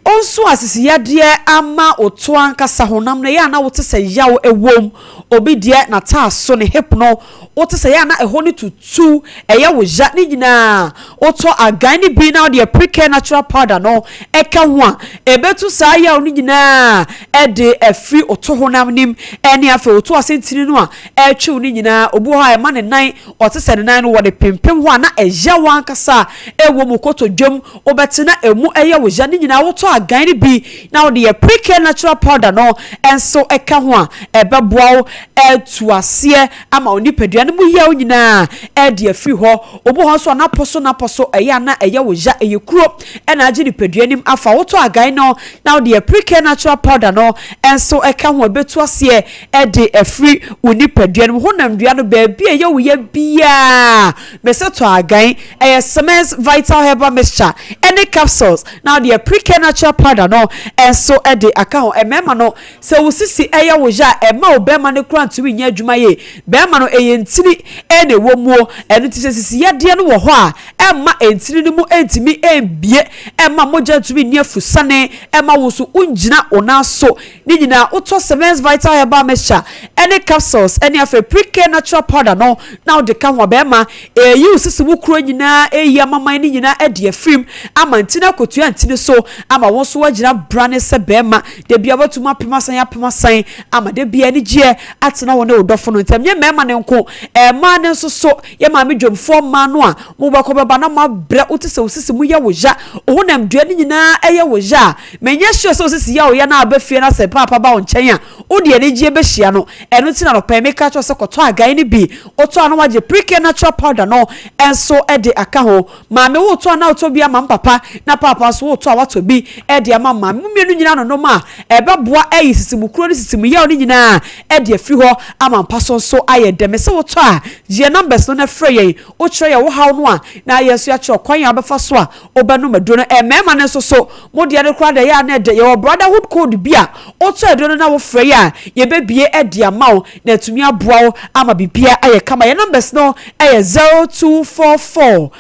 Wo nso a sisiyadeɛ ama wo to ankasa honam no, ɛyɛ a na wote sɛ yaw wom. Obi deɛ n'ataaso, ne hip no, wote sɛ ɛyɛ a na ɛhɔ no tutu, ɛyɛ wo ya. Ne nyinaa, wotɔ agan no bi na wode Precare Natural Powder no ka ho a, ɛbɛtu saa yaw no nyinaa de afiri wo to honam no mu ne afei wo to ase ntini no a ɛretwe wo no nyinaa. Obi wɔ hɔ a ɛma ne nan, ɔte sɛ ne nan no wɔde pempem hɔ a na ɛyaw ankasa wɔ mu, kotodwam, wobɛte na ɛmu yɛ wo ya. Ne nyinaa wotɔ agan no bi na wode yɛ Precare Natural Powder no nso ka ho a, ɛbɛboa wo atu aseɛ ama wo nipadua no mu yaw nyinaa de afiri hɔ. Obi wɔ hɔ nso a n'apɔ so n'apɔ so ɛyɛ a na ɛyɛ wo ya, ɛyɛ kuro na agye nipadua no mu afa. Wotɔ agan no na wode yɛ Precare Natural Powder no nso ka ho a, ɛbɛtu aseɛ de afiri wo nipadua no mu. Honamdua no baabi a ɛyɛ wo ya biara, mese tɔ agan. Ɛyɛ Semens Vital Herbal Mixture ne capsules na wode Precare Natural Powder no nso de aka ho. Mmarima no, sɛ wo sisi yɛ wo ya a, ɛmma wo barima no koraa ntumi nyɛ adwuma yie. Barima no, ɛyɛ ntini na ɛwɔ muo. Ɛno nti sɛ sisi yadeɛ no wɔ hɔ a, ɛmma ntini no mu ntumi mbue, ɛmma mogya ntumi nni afusane, ɛmma wo nso wongyina wo nan so. Ne nyinaa, wotɔ Semens Vital Herbal Mixture ne capsules ne afei Precare Natural Powder no na wode ka ho a, bɛrima, ɛreyi wo sisi mu kuro nyinaa, ɛreyi amaman no nyinaa adi afirim ama ntini akɔtua ntini so ama wo nso woagyina brane sɛ bɛrima. Da biara woatumi apem asan apem asan ama da biara anigyeɛ atena wo ne wo dɔfo no ntam. Nyɛ mmarima no nko, mmaa no nso so. Yɛ maame dwamfoɔ mmaa no a, mobɛkɔ bɛba na moabrɛ, wote sɛ wo sisi mu yɛ wo ya, wo honamdua no nyinaa yɛ wo ya a, Menyɛ sure sɛ osisi yaw yɛ na aba fie na sɛ paapa ba wo nkyɛn a wode anigyeɛ bɛhyia no. Ɛno nti na anɔpa yi meka kyerɛ wo sɛ kɔtɔ agan no bi. Wotɔ a na woagye Precare Natural Powder no nso de aka ho. Maame wotɔ a na wotɔ bi ama mpapa na paapa nso wotɔ a woatɔ bi de ama maame. Mo mmienu nyinaa nonom a ɛbɛboa ayi sisimukuro ne sisimuyaw no nyinaa de afiri hɔ ama mpa so nso ayɛ dɛ. Mese wotɔ a gye yɛn numbers no na frɛ yɛn. Wokyerɛ yɛn wo haw no a na yɛn nso yɛakyerɛ wo kwan a wobɛfa so a wobɛnom aduro no. Mmarima no nso so, mo deɛ no koraa deɛ ɛyɛ a na ɛdɛ. Yɛwɔ brotherhood code bi a wotɔ aduro no na wofrɛ yɛn a, yɛbɛbue de ama wo na atumi aboa wo ama biribiara ayɛ kama. Yɛn numbers no yɛ 0244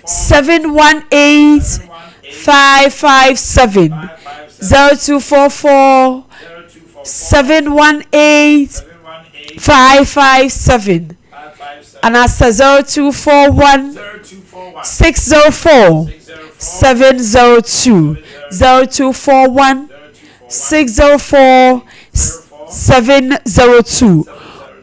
718 557, 0244 718 557. Anaasɛ 0241 604 702, 0241 604 702.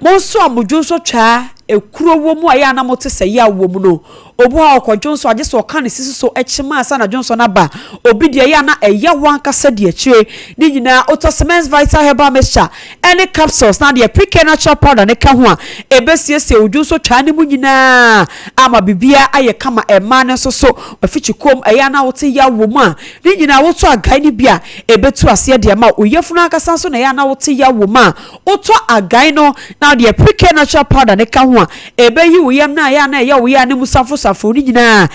Mo nso a mo dwonsɔ twaa ekuro wɔ mu a ɛyɛ a na mote sɛ yaw wɔ mu no, obi hɔ a ɔkɔ dwonsɔ a gye sɛ ɔka ne sisi so kyema ansa na dwonsɔ no aba. Obi deɛ ɛyɛ a na ɛyaw ankasa di akyire. Ne nyinaa wotɔ Semens Vital Herbal Mixture ne capsules na deɛ Precare Natural Powder no ka ho a, ɛbɛsiesie wo dwonsɔ twaa no mu nyinaa ama biribiara ayɛ kama. Mmaa no nso so, afikyikuom, ɛyɛ a na wote yaw wɔ mu a, ne nyinaa wotɔ agan no bi a, ɛbɛtu aseɛ de ama wo. Wo yafunu ankasa nso na ɛyɛ a na wote yaw wɔ mu a, wotɔ agan no na deɛ Precare Natural Powder no ka ho a, ɛbɛyi wo yam no a ɛyɛ a na ɛyɛ wo ya ne mu safosafoɔ. asamforo no nyinaa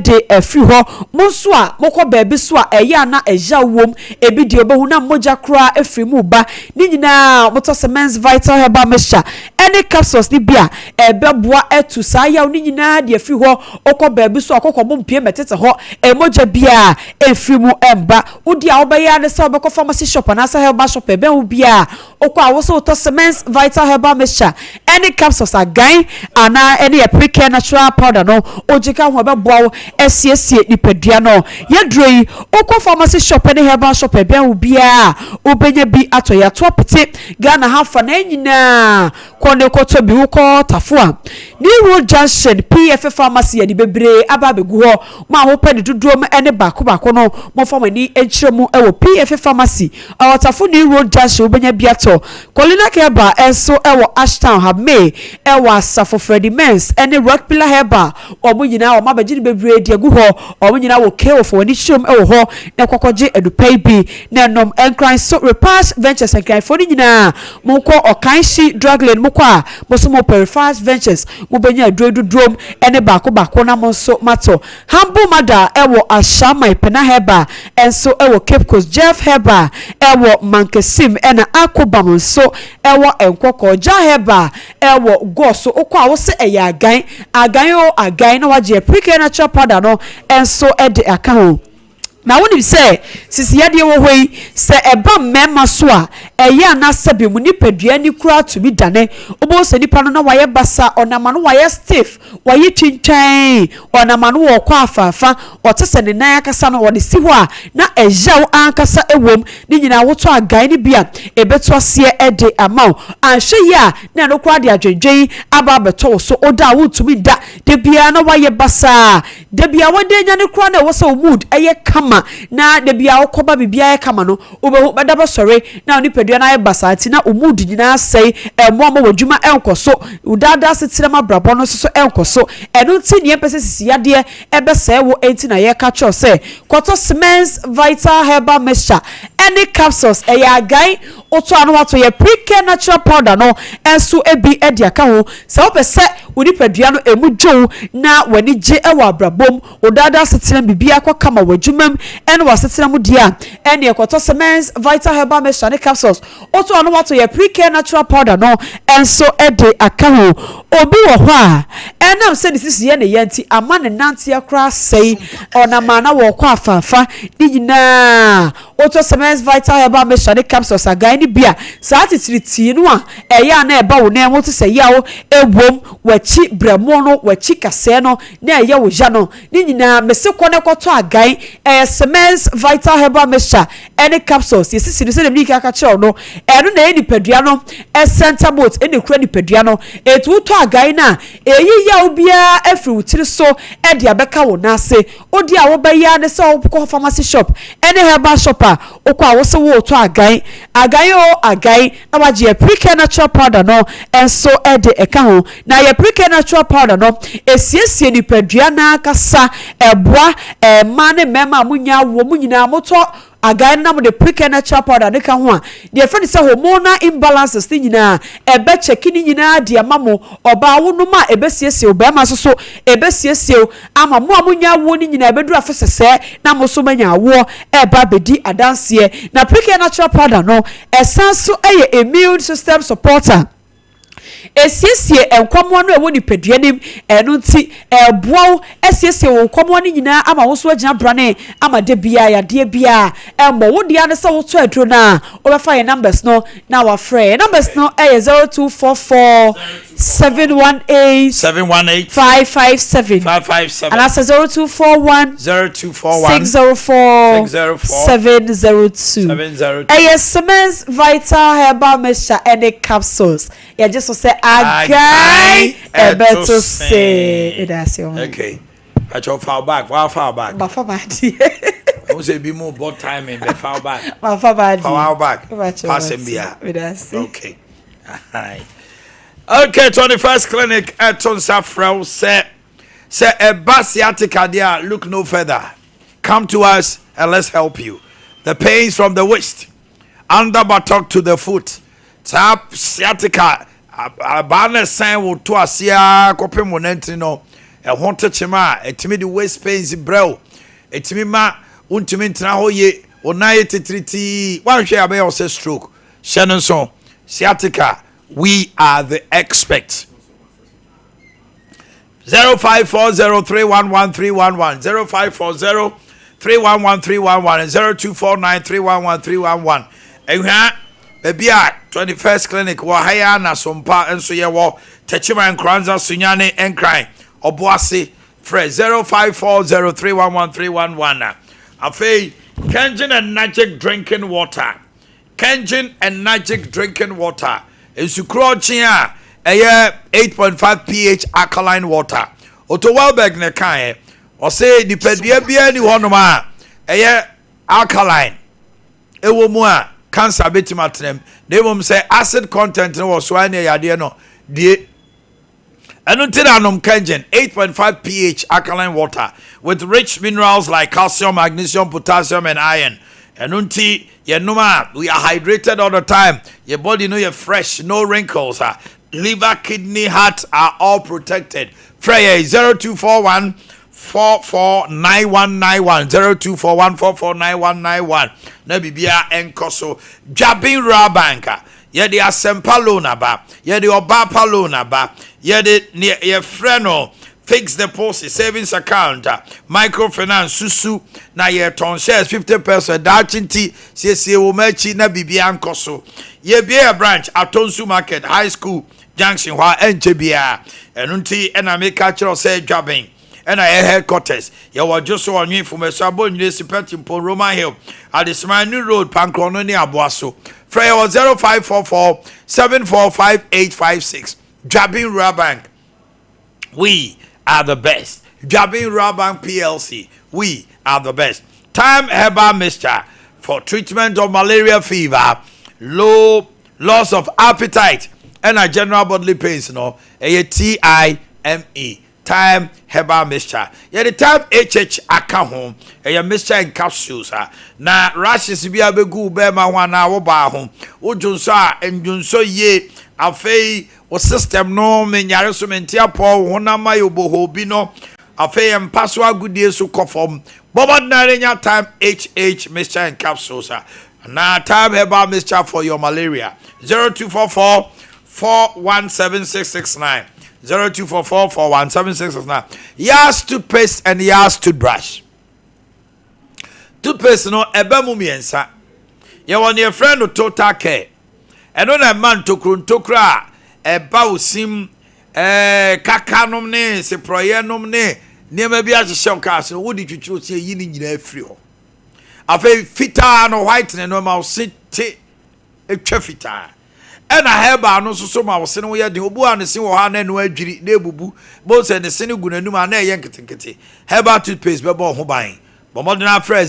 de afiri hɔ. Mo nso a mokɔ baabi so a ɛyɛ a na ɛyaw wom, ebi deɛ wobɛhu na mogya koraa firi mu reba, ne nyinaa motɔ Semens Vital Herbal Mixture ne capsules no bi a, ɛbɛboa atu saa yaw no nyinaa de afiri hɔ. Wokɔ baabi so a kɔkɔ mo mpue mmɛtete hɔ, mogya biara mfiri mu mma. Wo deɛ a wobɛyɛ ara ne sɛ wobɛkɔ pharmacy shop anaasɛ herbal shop a ɛbɛn wo biara. Wokɔ a wose wotɔ Semens Vital Herbal Mixture ne capsules agan anaa ɛne Eprecare Natural Powder no, wogye ka ho a ɛbɛboa wo asiesie nipadua no. Yɛduro yi, wokɔ pharmacy shop ne herbal shop a ɛbɛn wo biara a, wobɛnya bi atɔ. Yɛato apete Ghana ha afanaa nyinaa. Kɔ ne kɔtɔ bi. Wokɔ Tafo a, New Road Junction, PF Pharmacy yɛde bebree aba abɛgu hɔ. Mo a mopɛ ne dodoɔ mu ne baako baako no, momfa mo ani nkyerɛ mu wɔ PF Pharmacy, ɛwɔ Tafo New Road Junction, wobɛnya bi atɔ. Colinac Herbal nso wɔ Ashtown, Habmay wɔ Asafo, Freddie Mens ne Rock Pillar Herbal, wɔn nyinaa wɔn abɛgye no bebree de agu hɔ. Wɔn nyinaa wɔ KO, fa w'ani kyerɛ mu wɔ hɔ na kɔkɔgye adupa yi bi na nom. Nkran so Repash Ventures Nkranfoɔ no nyinaa monkɔ Ɔkanhyi Drug Lane, mokɔ a mo nso mopɛ Refash Ventures, mobɛnya aduro yi dodoɔm ne baako baako na mo nso moatɔ. Humble Mother wɔ Ashaiman, Pena Herbal nso wɔ Cape Coast, Jeff Herbal wɔ Mankasim ɛna Akobam nso wɔ Nkɔkɔɔ, Jah Herbal wɔ Gɔɔ so, wokɔ a wose ɛyɛ Agan, Agan oo Agan na wagye Aprike Natural Powder no nso de aka ho. Na wonim sɛ sisi yadeɛ wɔ hɔ yi, sɛ ɛba mmarima so a, ɛyɛ a na sɛbe mo nipadua ani koraa tumi dane. Wobɛhu sɛ nipa no na wayɛ basaa, ɔnam ano wayɛ stiff, wayɛ twintwann, ɔnam ano ɔrekɔ afaafa, ɔte sɛ ne nan ankasa no ɔde si hɔ a na ɛyaw ankasa wom. Ne nyinaa wotɔ agan no bi a, ɛbɛtu aseɛ de ama wo. Anhwɛ yie a na ɛno koraa de adwendwen aba abɛtɔ wo so. Woda a wontumi nda, da biara na woayɛ basaa. Da bi a wode anyane koraa na ɛwɔ sɛ wo mood yɛ kama na da bi a wokɔ ba biribiara yɛ kama no, wobɛhu bɛda bɛsɔre na wo nipadua no ayɛ basaa nti na wo mood nyinaa asɛe, ɛmmoa mma w'adwuma nkɔ so, wo daa daa asetena mu abrabɔ no nso so nkɔ so. Ɛno nti nea yɛmpɛ sɛ sisi yadeɛ ɛbɛsɛe wo nti na yɛreka kyerɛ wo sɛ kɔtɔ Semens Vital Herbal Mixture ɛne capsules, ɛyɛ agan wotɔ a na woatɔ yɛ Pre-Care Natural Powder no nso bi de aka ho. Sɛ wopɛ sɛ wo nipadua no emu dwo wo na w'ani gye wɔ abrabɔ mu, wo daa daa asetena mu biribiara kɔ kama wɔ w'adwuma mu ne w'asetena mu deɛ a, ɛnneɛ kɔtɔ Semens Vital Herbal Mixture ne Capsules. Wotɔ a na woatɔ yɛ Pre-Care Natural Powder no nso de aka ho. Obi wɔ hɔ a, ɛnam sɛ ne sisi yɛ ne ya nti, ama ne nanteɛ koraa asɛe. Ɔnam a na wɔrekɔ afaafa ne nyinaa. Wotɔ Semens Vital Herbal Mixture ne Capsules agan no bi a, saa titiritii no a ɛyɛ a na ɛba wo nan mu te sɛ yaw wom, w'akyi berɛmo no, w'akyi kasɛɛ no, na ɛyɛ wo ya no, ne nyinaa, mese kɔ na kɔtɔ agan. Ɛyɛ Semens Vital Herbal Mixture ne Capsules. Yɛsisi no sɛdeɛ mede kan ka kyerɛɛ wo no, ɛno na ɛyɛ nipadua no center bolt, ɛna ɛkura nipadua no. Enti wotɔ agan no a, ɛyi yaw biara afiri wo tiri so de abɛka wo nan ase. Wo deɛ a wobɛyɛ ara ne sɛ wokɔ pharmacy shop ne herbal shop a, wokɔ a wose woretɔ agan, agan oo agan, na wagye Apricare natural powder no nso de ɛka ho. Na Apricare natural powder no, ɛsiesie nipadua no ankasa, ɛboa mmaa ne mmarima a monnya awoɔ, mo nyinaa motɔ Agan no na mode Precare Natural Powder no ka ho a, deɛ yɛfrɛ no sɛ hormonal imbalances no nyinaa, ɛbɛ kyɛke ne nyinaa de ama mo. Ɔbaa wo nom a, ɛbɛsiesie wo. Barima nso so, ɛbɛsiesie wo ama mo a monnya awoɔ no nyinaa, ɛbɛduru afe sɛsɛɛ na mo nso moanya awoɔ ɛreba abɛdi adanseɛ. Na Precare Natural Powder no, ɛsan nso yɛ immune system supporter. Esiesie nkwammoa no a ɛwɔ nipadua no mu. Ɛno nti, ɛboa wo siesie wo nkwammoa no nyinaa ama wo nso agyina brane ama da biara yadeɛ biara ɛmmɔ wo. Deɛ ara ne sɛ wotɔ aduro no a, wobɛfa yɛn numbers no na wafrɛ. Yɛn numbers no yɛ 0244 718 718 557 557 anaasɛ 0241 0241 604 604 702. 702. Ɛyɛ Siemens Vital Herbal Mixture ɛne capsules. Yɛgye so sɛ agan ɛbɛto se. Meda ase ɔmo. Okay. Pacho foul back. Wa foul back. Mafa m'adeɛ. Ɛho sɛ ebi mu bɔ timing bɛ foul back. Mafa m'adeɛ. Foul back. Pacho Pass bia. Meda ase. Okay. Okay, 21st Clinic ɛto nsa frɛ wo sɛ sɛ ɛba sciatica deɛ a look no further. Come to us and let's help you. The pains from the waist, under buttock to the foot. Saa sciatica abaa na ɛsɛn wo to aseɛ ara kɔpem wo nantini no. Ɛho tekyema a, ɛtumi de waist pains brɛ wo. Ɛtumi ma wontumi ntena hɔ yie, wo nan yɛ titiritii, woanhwɛ a ɛbɛyɛ wo sɛ stroke. Hyɛ no nso, sciatica, we are the experts. 0540311311, 0540311311 and 0249311311. Ehwɛ baabi a 21st Clinic wɔ ha yi ara na Sompa nso yɛwɔ Techiman, Nkoranza, Sunyani, Nkran, Ɔboase. Frɛ 0540311311 a. Afei Kenjin and Najik Drinking Water. Kangen Enagic Drinking Water, nsu korɔgyen a ɛyɛ 8.5 pH alkaline water. Otto Wellberg na ɛkaeɛ. Ɔse nipadua biara ni hɔnom a ɛyɛ alkaline ɛwɔ mu a cancer bɛtumi atena mu. Na mmom sɛ acid content no wɔ so a ɛne yadeɛ no due. Ɛno nti na nom Kangen 8.5 pH alkaline water with rich minerals like calcium, magnesium, potassium and iron. Ɛno nti yɛnom a we are hydrated all the time. Yɛ body no yɛ fresh, no wrinkles. A liver, kidney, heart are all protected. Frɛ yɛ 0241 449191 0241 449191 na biribiara ɛnkɔ so. Dwabin Rural Bank a Yɛde Asɛmpa loan aba, yɛde Ɔbaapa loan aba, yɛde nea yɛfrɛ no fixed deposit, savings account, microfinance, susu, na yɛtɔn shares 50 percent. Daakye nti, siesie wo mma akyi na biribiara nkɔ so. Yɛabue yɛn branch Atonsu Market, High School Junction hɔ a ɛnkyɛ biara. Ɛno nti na meka kyerɛ wo sɛ dwaben. Ɛna yɛ headquarters. Yɛwɔ Dwoso, Ɔnwe, Fumasu, Abonwire, Sipɛti, Mpon, Roman Hill, Adeseman, New Road, Pankrɔno ne Aboaso. Frɛ yɛ wɔ 0544 745856. Dwabin Rural Bank, we are the best. Dwabin Rural Bank PLC, we are the best. Thyme Herbal Mixture for treatment of malaria fever, low loss of appetite, ɛna general bodily pains no, ɛyɛ TIME. Thyme herbal mixture. Yɛde Thyme HH aka ho. Ɛyɛ mixture in capsules a na rashes bi a bɛgu wo bɛrima ho anaa wo baa ho. Wo dwonsɔ a, ndwonsɔ yie. Afei wo system no menyare so mente apɔ, wo honam ayɛ obohoo bi no. Afei mpa so agodie so kɔ fam. Bɔ mmɔden ara nya Thyme HH mixture in capsules a anaa Thyme herbal mixture for your malaria. 0244 417669 0244 417669 Yas toothpaste and Yas toothbrush. Toothpaste no ɛbɛ mu mmiɛnsa. Yɛwɔ nea yɛfrɛ no total care. Ɛno na ɛma ntokuro ntokuro a ɛba wo sim ɛɛ kaka nom ne seprɔyɛ nom ne nneɛma bi ahyehyɛ wo kaa so wode twitwiri wo se eyi ne nyinaa firi hɔ. Afei fitaa no whitening no ɛma wo se te etwa fitaa. Ɛna herbal no nso so ma wo sene ho yɛ den. Obi wɔ a ne se wɔ hɔ a na ɛno adwiri na ebubu. Bohu sɛ ne sene gu n'anum a na ɛyɛ nketenkete. Herbal toothpaste bɛbɔ wo ho ban. Bɔ mmɔden ara frɛ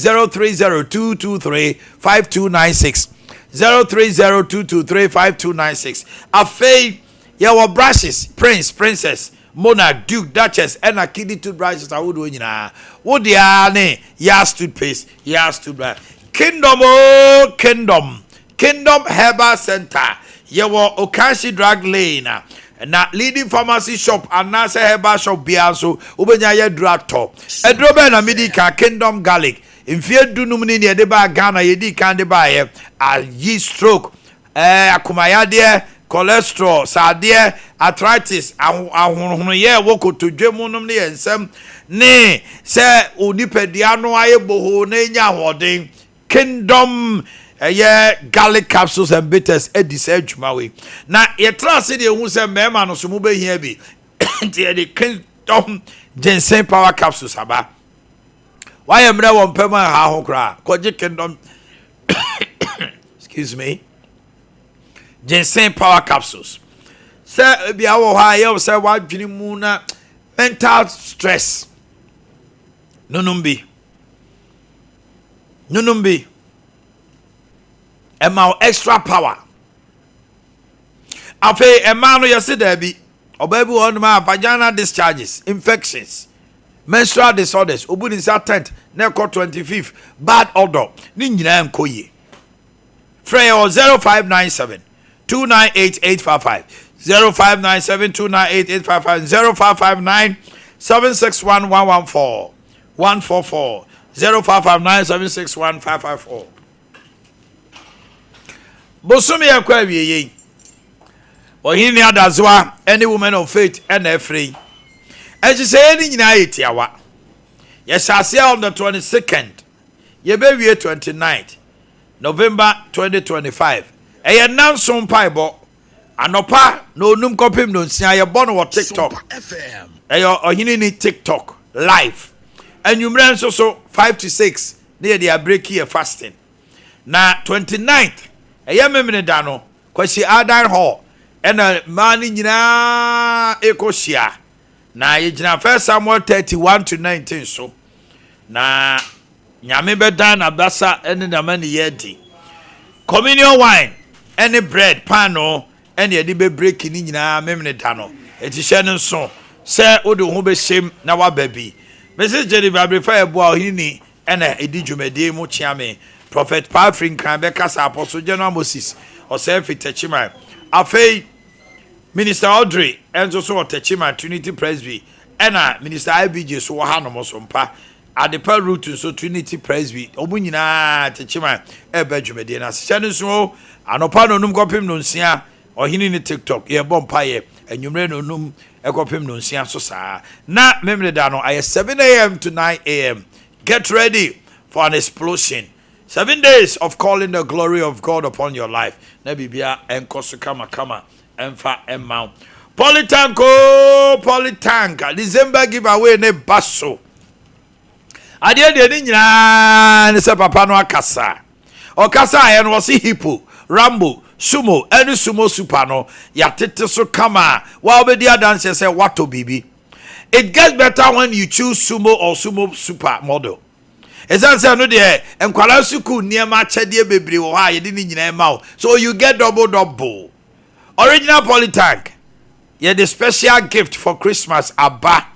0302235296. 0302235296. Afei yɛwɔ brushes, Prince, Princess, Monarch, Duke, Duchess ɛna kiddie toothbrushes ahodoɔ nyinaa. Wo deɛ ara ne Yas toothpaste, Yas toothbrush. Kingdom oo Kingdom. Kingdom Herbal Centre, Yɛwɔ Okashi Drug Lane, na leading pharmacy shop anaasɛ herbal shop biara nso wobɛnya yɛ aduro atɔ. Aduro bɛn na medi kan? Kingdom Garlic. Mfeɛ dunum ni na yɛde baa Ghana, yɛdii kan de baeɛ. Ayi stroke, ɛɛ akomayadeɛ, cholesterol, saadeɛ, arthritis, aho ahohonoyɛ a ɛwɔ kotodwe mu nom ne yɛn nsam, ne sɛ wo nipadua no ayɛ bohoo na ɛnya ahoɔden. Kingdom ɛyɛ garlic capsules and bitters adi saa adwuma wei. Na yɛtra ase deɛ ehu sɛ mmarima no so mobɛhia bi. Nti yɛde Kingdom ginseng power capsules aba. Wayɛ mmerɛ wɔ mpɛ mu aha ho koraa. Kɔgye Kingdom excuse me ginseng power capsules. Sɛ ebi awɔ hɔ a ɛyɛ sɛ wadwene mu na mental stress nonom bi. Nonom bi. Ɛma wo extra power. Afei ɛmaa no yɛse daabi. Ɔbaa bi wɔ hɔnom a vaginal discharges, infections, menstrual disorders, obu ne nsa 10th na ɛkɔ 25th, bad odor, ne nyinaa nkɔ yie. Frɛ yɛ wɔ 0597 298 855, 0597 298 855, 0559 761 114 144 0559 761 554. Bosome ɛkɔ awieɛ yi, Ɔhene ni Adazoa ne Women of Faith na ɛfrɛ yi. Nhyehyɛeɛ no nyinaa yɛ tiawa. Yɛhyɛ aseɛ on the 22nd, yɛbɛwie 29th November 2025. Ɛyɛ nnanson mpaebɔ. Anɔpa nnɔnnum kɔpem nnɔnsia yɛbɔ no wɔ TikTok. Ɛyɛ Ɔhene ni TikTok live. Anwummerɛ nso so 5 to 6 na yɛde abreki yɛ fasting. Na 29th ɛyɛ Memeneda no Kwasi Ardan Hall ɛna mmaa no nyinaa ɛkɔ hyia. Na yɛgyina 1 Samuel 31 to 19 so. Na Nyame bɛdan n'abasa ne n'amaniyɛ adi. Communion wine ne bread, paanoo, ɛna yɛde bɛbreki ne nyinaa Memeneda no. Enti hyɛ no nso sɛ wode wo ho bɛhyɛm na woaba bi. Mrs. Jennifer Abrefa Yeboah Ɔheneni na ɛdi dwumadie yi mu kyeame. Prophet Paa firi Nkran bɛkasa, Apostle General Moses Ɔsɛe firi Techiman. Afei Minister Audrey nso so wɔ Techiman Trinity Presby ɛna Minister IBJ so wɔ hanom so mpa. Adepa Root nso Trinity Presby wɔn nyinaa Techiman ɛreba dwumadie no ase. Hyɛ no nso o, anɔpa nnɔnum kɔpem nnɔnsia Ɔhene ne TikTok yɛbɔ mpaeɛ anwummerɛ nnɔnum kɔpem nnɔnsia so saa. Na Memeneda no ayɛ 7am to 9am. Get ready for an explosion. 7 days of calling the glory of God upon your life. Na biribia ɛnkɔ so kama kama ɛmfa ɛmma wo. Polytank oo Polytank December giveaway ne ba so. Adeɛ deɛ ne nyinaa ne sɛ papa no akasa. Ɔkasaeɛ no ɔse Hippo, Rambo, Sumo ɛne Sumo Super no yɛatete so kama a waa wobɛdi adanseɛ sɛ woatɔ biribi. It gets better when you choose Sumo or Sumo Super model. Ɛsiane sɛ ɛno deɛ nkwadaa sukuu nneɛma akyɛdeɛ bebree wɔ hɔ a yɛde ne nyinaa ma wo. So you get double double. Original Polytank, yɛde special gift for Christmas aba.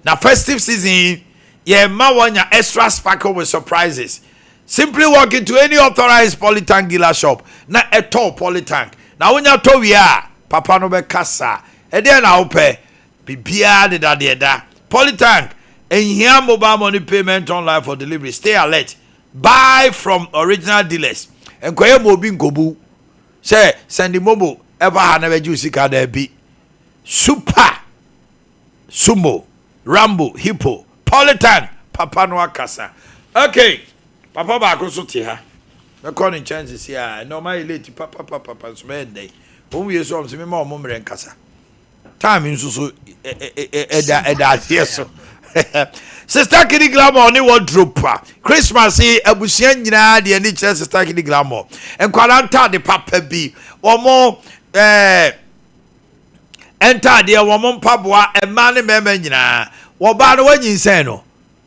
Na festive season yi, yɛma wɔnya extra sparkle with surprises. Simply walk into any authorized Polytank dealer shop na ɛtɔ Polytank. Na wonya tɔ wie a, papa no bɛkasa. Ɛdeɛn na wopɛ? Biribiara deda deɛ ɛda. Polytank, nhia mobile money payment online for delivery. Stay alert. Buy from original dealers. Nkɔyɛ ma obi nkɔbu. Sɛ sɛnde momo ɛba ha na bɛgye wo sika daabi. Super Sumo, Rambo, Hippo, Polytank, papa no akasa. Okay, papa baako nso te ha. Mɛkɔ ne nkyɛn sisi a, ɛnna ɔma yɛ late papapapa nso mɛyɛ ndɛn. Wɔn wie so wɔn sɛ mema wɔn mmerɛ nkasa. Time nso so ɛda ɛda aseɛ so. Sister Kidi Glamour ne wardrobe pa. Christmas yi abusua nyinaa deɛ ani kyerɛ Sister Kidi Glamour. Nkwadaa ntaade papa bi. Wɔn ɛɛ ntaadeɛ, wɔn mpaboa, mmaa ne mmarima nyinaa. Wɔbaa no wɔanyinsɛn no.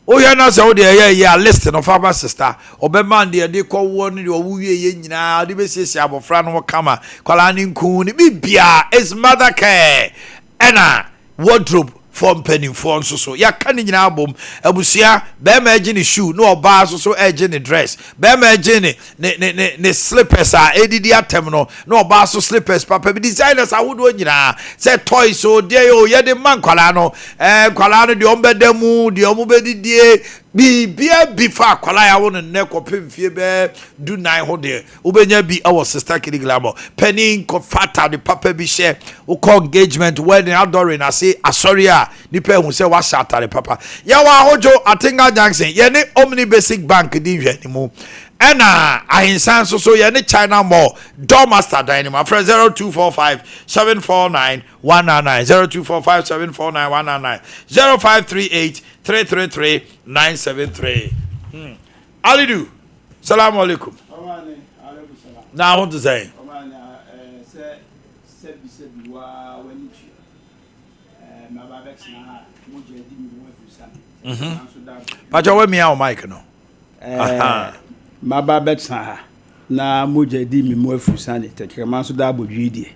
Wohwɛ na sɛ wode ɛyɛ yie a list no fa ma sista. Ɔbɛma no deɛ ɛde kɔwoɔ ne deɛ ɔwo wieɛ nyinaa. Ɔde bɛsiesie abɔfra no ho kama. Nkwadaa no nku ne biribiara. It's mother care. Ɛna wardrobe for mpanimfoɔ nso so. Yɛaka ne nyinaa abom. Abusua, barima regye ne shoe na ɔbaa nso so regye ne dress. Barima regye ne ne ne ne ne slippers a ɛredidi atɛm no na ɔbaa so slippers papa bi designers ahodoɔ nyinaa sɛ toys o deɛ o yɛde ma nkwadaa no ɛɛ nkwadaa no deɛ wɔn bɛda mu deɛ wɔn bɛdidie biribiara bi fa akwadaa yɛ awo no nnɛ kɔpem fie bɛɛ du nan ho deɛ wobɛnya bi wɔ Sister Kidi Glamour panin kɔfa atade papa bi hyɛ wokɔ engagement wedding adoring ase asɔre a Nipa ahu sɛ wahyɛ atare papa. Yɛwɔ Ahodwo, Atenga Junction, yɛne Omni Basic Bank di nhwɛanimu. Ɛna Ahensan nso so, yɛne China Mall, Doormaster dan no mu. Afrɛ 0245 749 199, 0245 749 199, 0538 333 973. Hmm. Alidu, salamu alaikum. Na ho te sɛn? Pakyɛ wamia wo mic no. Maba abɛtena ha na mogya di me mu afurusane tɛkyerɛma nso da abodwee deɛ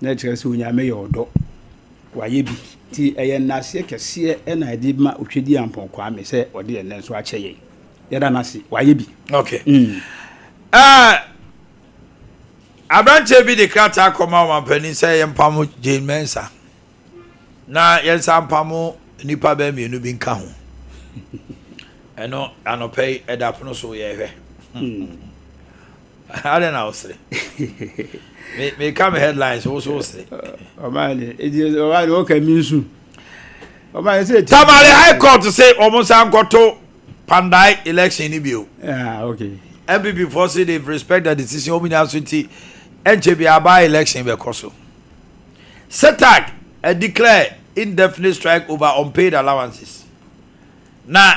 na ɛkyerɛ sɛ Onyame yɛ ɔdɔ wayɛ bi nti ɛyɛ nnaseɛ kɛseɛ ɛna ɛde ma Otwadi Ampɔn Kwame sɛ ɔde ɛnnɛ nso akyɛ yɛn yɛda no ase wayɛ bi. Okay. Mm. Uh, Aberanteɛ bi de krataa kɔma ɔmampanin sɛ yɛmpamo Jane Mensah na yɛnsan mpamo Nnipa bɛyɛ mmienu bi nka ho. Ɛno anɔpa yi ɛda pono so yɛhwɛ. Adɛn na wosere? Me meka me headlines wo so wosere. Ɔman de edi ɔman de wɔka mi nsu. Ɔman de sɛ. Tamale High Court se wɔn nsa nkɔto Pandai election ni bio. Ah okay. NPP foɔ se they respect the decision wɔn nyinaa so nti ɛnkyɛ bi aba election bɛkɔ so. Setag declare indefinite strike over unpaid allowances. Na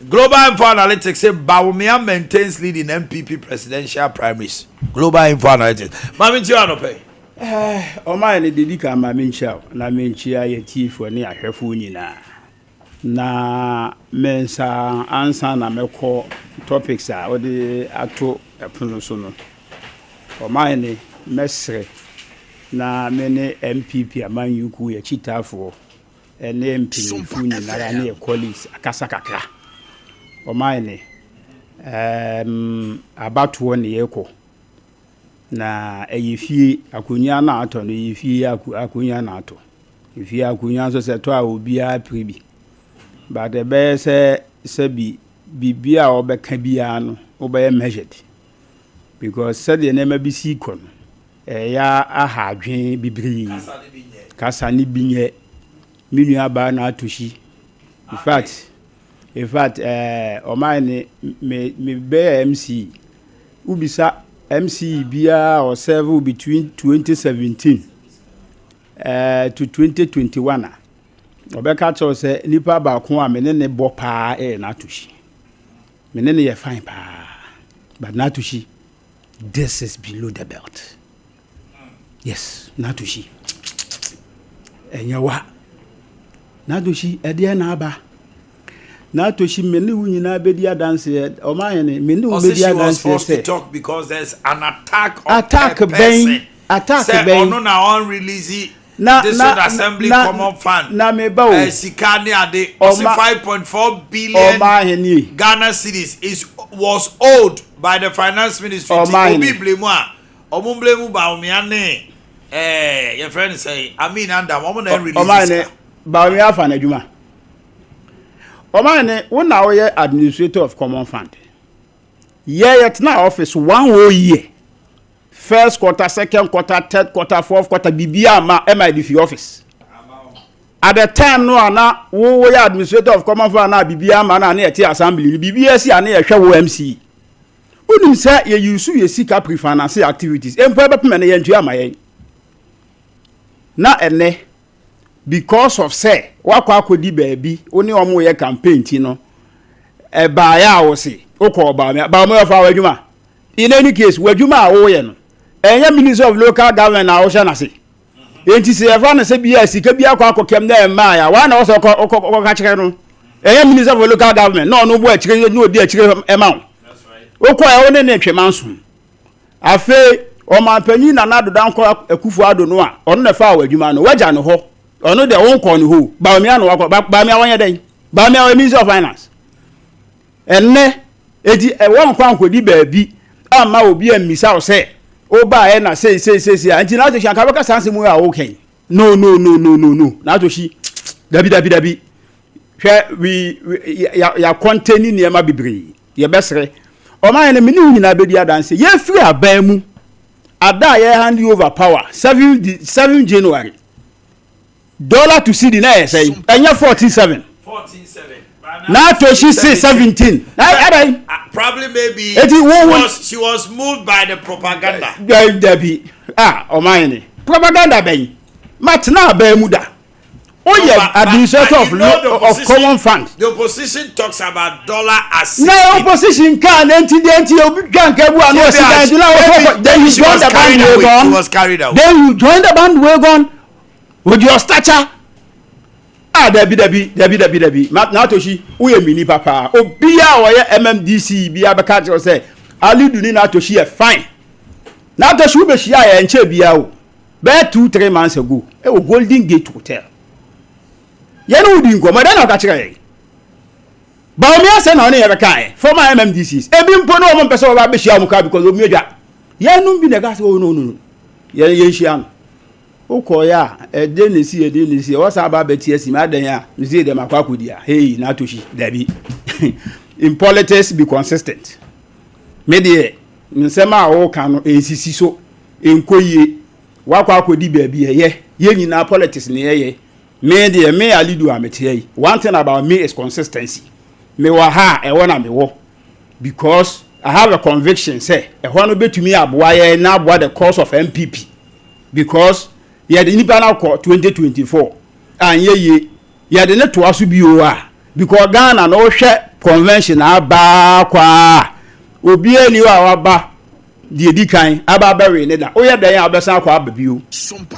Global Info Analytics se Bawumia maintains lead in NPP presidential primaries. Global Info Analytics. Maame nkyia anɔpɛ yi. Eh, ɔman no dedi kan ma menkyia wo na menkyia yɛ tiefoɔ ne ahwɛfoɔ nyinaa. Na mensa ansa na mɛkɔ topics a wode ato ɛpono so no. Ɔman no mɛsrɛ na me ne NPP amanyɔkuo yɛ akyitaafoɔ ne mpanyimfo nyinara ne yɛ colleagues akasa kakra. Ɔman ne, ɛɛm, abatoɔ ne yɛkɔ. Na ɛyɛ fie, akonnwa no a atɔ no, ɛyɛ fie akonnwa na atɔ. Efie akonnwa nso sɛ ɛtɔ a obiara pere bi. But ɛbɛyɛ sɛ sɛbi biribi a wɔbɛka biara no, wobɛyɛ measured. Because sɛdeɛ nneɛma bi si kɔ no, Ɛyɛ aha adwene bebree. Kasa ne bi nyɛ. Me nua baa na ato hyi. In fact, in fact, eh, ɔman ne me me bɛyɛ MC. Wobisa MC biara a ɔsɛve between 2017 eh, to 2021 a, ɔbɛka kyerɛw sɛ nipa baako a me ne ne bɔ paa ɛyɛ Natoshi. Me ne ne yɛ fine paa. But Natoshi, This is below the belt. Yes, Natoshi. Ɛnyɛ wa. Natoshi, ɛdeɛ na aba. Natoshi, me ne wo nyinaa bɛdi adanseɛ. Ɔma yɛn ne, me ne wo bɛdi adanseɛ sɛ. to talk because there's an attack on attack her person. Attack bɛn. Sɛ ɔno na ɔn release na district na assembly na, common fund. Na me ba o. Eh, sika ne ade. Ɔsi 5.4 billion Ghana cedis is was owed by the finance ministry. Ti obi blame a, ɔmo blame Bawumia ne eh yɛfrɛ no sɛ Amin Andam ɔmo na release sika. Bawumia afa n'adwuma. Ɔman wo na woyɛ administrator of common fund. Yɛ yɛtena office one whole year. First quarter, second quarter, third quarter, fourth quarter, biribiara ma ɛma ɛde fi office. At the time no a na wo woyɛ administrator of common fund na biribiara ma na ne yɛte assembly no biribiara si a ne yɛhwɛ wo MC. Wonim sɛ yɛ use yɛ sika pre-finance activities mpo ɛbɛpem ɛno yɛntua ama yɛn. Na ɛnɛ because of sɛ wakɔ akɔdi baabi wo ne wɔn yɛ campaign ti no ɛbaeɛ a wo se wokɔ ɔbaa baa ɔfa w'adwuma. In any case, w'adwuma a woyɛ no, ɛnyɛ Ministry of Local Government na wohyɛ n'ase. Enti sɛ yɛfa no sɛ bi a sika bi akɔ akɔkɛm na ɛmmaeɛ a, wɔn na wɔsɛ ɔkɔka kyerɛ no. Ɛnyɛ Ministry of Local Government na ɔno bɔ akyire na ɔdi akyire ɛma wo. Wokɔɛ wo ne ne ntwe manso. Afei, ɔmanpanyin Nana Addo Dankwa Akufo-Addo no a ɔno na ɛfaa w'adwuma no, wagya no hɔ. Ɔno deɛ wonkɔɔ ne hɔ o. Bawumia na wakɔ. Bawumia wɔnyɛ dɛn? Bawumia ɔyɛ Ministry of Finance. Ɛnnɛ, enti wɔnkɔ ankɔdi baabi amma obi ammisa wo sɛ wobaeɛ na sei sei sei sei a nti Natoshi anka bɛka saa nsɛm yi a woka yi. No no no no no no Natoshi dabi dabi dabi hwɛ we ya ya kɔntɛni nneɛma bebree yɛbɛsrɛ ɔman no mene wo nyinaa bɛdi adanse yɛfiri aban mu ada a yɛ hand over power 7 7 January Dollar to cedi na ɛyɛ sɛn? Ɛnyɛ 14.7. Na Toshi se 17. Na ɛdɛn? Probably maybe Eti wo wo was, she was moved by the propaganda. Dabi. Ah, ɔman ne. Propaganda bɛn? Ma tena aban mu da. Oyɛ administrator of, of common fund. The opposition talks about dollar as 16. Na opposition kaa na nti deɛ nti obi twa nka bu ano ɔsi dan nti na wɔkɔ then you join the bandwagon. Then you join the bandwagon. With your stature? Ah, dabi, dabi, dabi, dabi, dabi. Ma, Natoshi, woyɛ me nipa paa. Obiara a ɔyɛ MMDC biara bɛka kyerɛ sɛ Alidu ne Natoshi yɛ fine. Natoshi wobɛhyia yɛ nkyɛ biara o. Bɛyɛ 2-3 months ago, ɛwɔ Golden Gate Hotel. Yɛne wo di nkɔmmɔ, ɛdɛn na ɔka kyerɛ yɛn? Bawumia sɛ na ɔne yɛ bɛka ɛ, former MMDCs. Ebi mpo ne wɔn mpɛ sɛ wɔba abɛhyia wɔn koraa because wɔn adwa. Yɛnom bi na ɛka sɛ, oh no, no, no. Yɛn yɛnhyia no. Wokɔeɛ a, ɛdeɛn na ɛsiiɛ, ɛdeɛn na ɛsiiɛ? Woasan aba abɛte asi me, adɛn a? Mesei deɛ makɔ akɔdi a, hei, Natoshi, dabi. In politics, be consistent. Me deɛ, nsɛm a woka no, ɛnsisi so, ɛnkɔ yie. Woakɔ akɔdi baabi ɛyɛ, yɛn nyinaa politics na yɛyɛ. Me deɛ, me Alidu a mete ha yi, one thing about me is consistency. Mewɔ ha a, ɛhɔ na mewɔ. Because I have a conviction sɛ ɛhɔ no bɛtumi aboa yɛn na aboa the cause of NPP. Because yɛde nipa no akɔ 2024 anyɛ yie, yɛde no toa so bio a, because Ghana no wohwɛ convention aba kɔ a, obiara ni hɔ a waba deɛ di kan aba abɛwe ne da. Woyɛ dɛn a wobɛsan akɔ aba bio.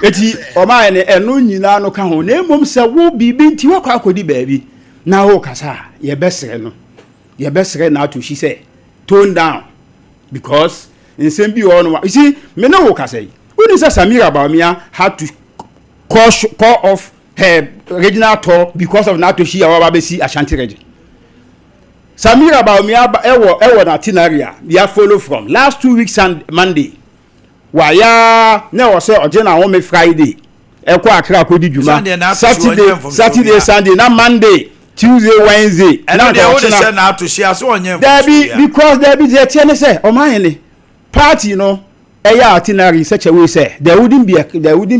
Eti ɔmaayɛ no ɛno nyinaa no ka ho. Na mmom sɛ wo biribi nti woakɔ akɔdi baabi na wokasa a, yɛbɛsrɛ no. Yɛbɛsrɛ Natoshi sɛ tone down because nsɛm bi wɔ hɔ nom a, you see, me ne wo kasa yi, woni sɛ Samira Bawumia had to call, call off her regional tour because of Natoshi a waba abɛsi Ashanti region. Samira Bawumia ɛwɔ ɛwɔ n'atinary a yɛ follow from last 2 weeks and Monday. Waya na ɛwɔ sɛ ɔgye n'ahome Friday ɛkɔ Accra kɔdi dwuma Saturday, Saturday, Sunday na Monday, Tuesday, Wednesday na nka ɔkyena. Dabi, because dabi deɛ ɛteɛ ne sɛ ɔman ne party no ɛyɛ itinerary in such a way sɛ there wouldn't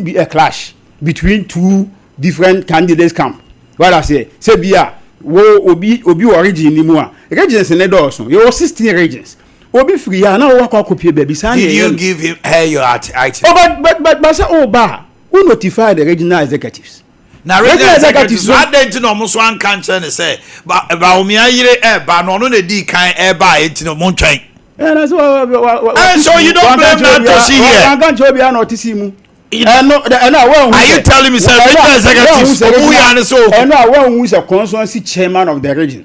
be a clash between two different candidates camp. What I say, sɛ bi a wo obi wɔ region ni mu a, regions ne dɔɔso, yɛwɔ 16 regions, obi firi ha na wɔwɔ akɔ akɔpie baabi saa. Did you give him her your item? Oh, but sɛ o ba, who notify the regional executives? Na regional executives so adan ti na ɔmo so anka nkyɛn ne sɛ Bawumia yere ɛɛba na ɔno na edi kan ɛɛba a eti na ɔmo ntwɛn. Ɛna sɛ wa wa wa. And so you don't blame Natoshi here. Wanka nkyɛn obiara na ɔte si mu. Ɛno ɛno a wɔn Are you telling me sɛ regional executives ɔmo yɛ ani so? Ɛno a wɔn sɛ constituency chairman of the region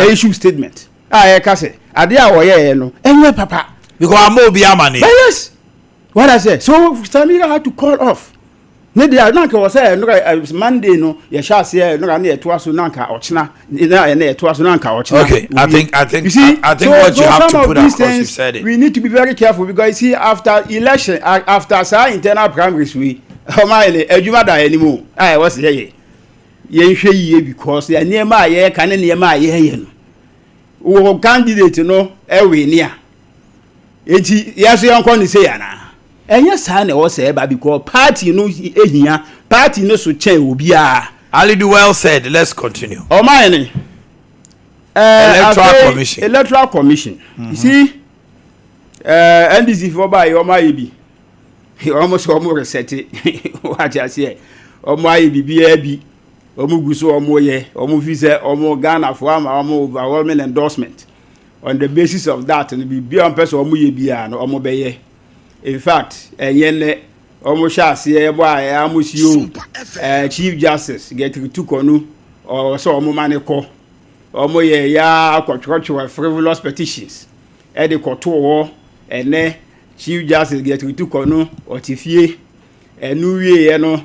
issue statement a yɛka sɛ adeɛ a wɔyɛɛ no ɛnyɛ papa. Because ama obi ama ne. But yes, what I say, so Samira had to call off ne deɛ na nka wɔ sɛ ɛnora Monday no yɛhyɛ aseɛ, ɛnora ne yɛtoa so na nka ɔkyena na ɛna yɛtoa so na nka ɔkyena. Okay, I think you see, I think so, what you have to put across, you said it. We need to be very careful because you see, after election, after saa internal primaries we ɔmo ayɛ ne adwuma da anim o a ɛwɔ sɛ yɛyɛ yɛnhwɛ yie because nneɛma a yɛreka ne nneɛma a yɛyɛ no wɔ candidate no ɛwɛ ni a eti yɛso yɛnkɔ ne se yana ɛnyɛ saa na ɛwɔ sɛ ɛba because party no ehia party no so kyɛn obiara. Alidu, well said. Let's continue. Ɔman ni. Electoral Commission. Electoral Commission. You see, NDC fo ba yi, ɔmo ayɛ bi. Ɔmo sɛ ɔmo reset wate aseɛ, ɔmo ayɛ biribiara bi, ɔmo gu so ɔmo yɛ ɔmo fi sɛ ɔmo Ghana fo ama ɔmo overwhelming endorsement. On the basis of that no, biribiara ɔmo pɛ sɛ ɔmo yɛ biara no, ɔmo bɛyɛ. In fact, ɛnyɛ nnɛ ɔmo hyɛ aseɛ bɔ a ɛyɛ amo si o Chief Justice Gertrude Torkornoo ɔwɔ sɛ ɔmo ma ne kɔ. Ɔmo yɛ ya akɔtwerɛtwerɛ frivolous petitions ɛde kɔtoo hɔ. Ɛnɛ Chief Justice Gertrude Torkornoo ɔte fie. Ɛno wieɛ no,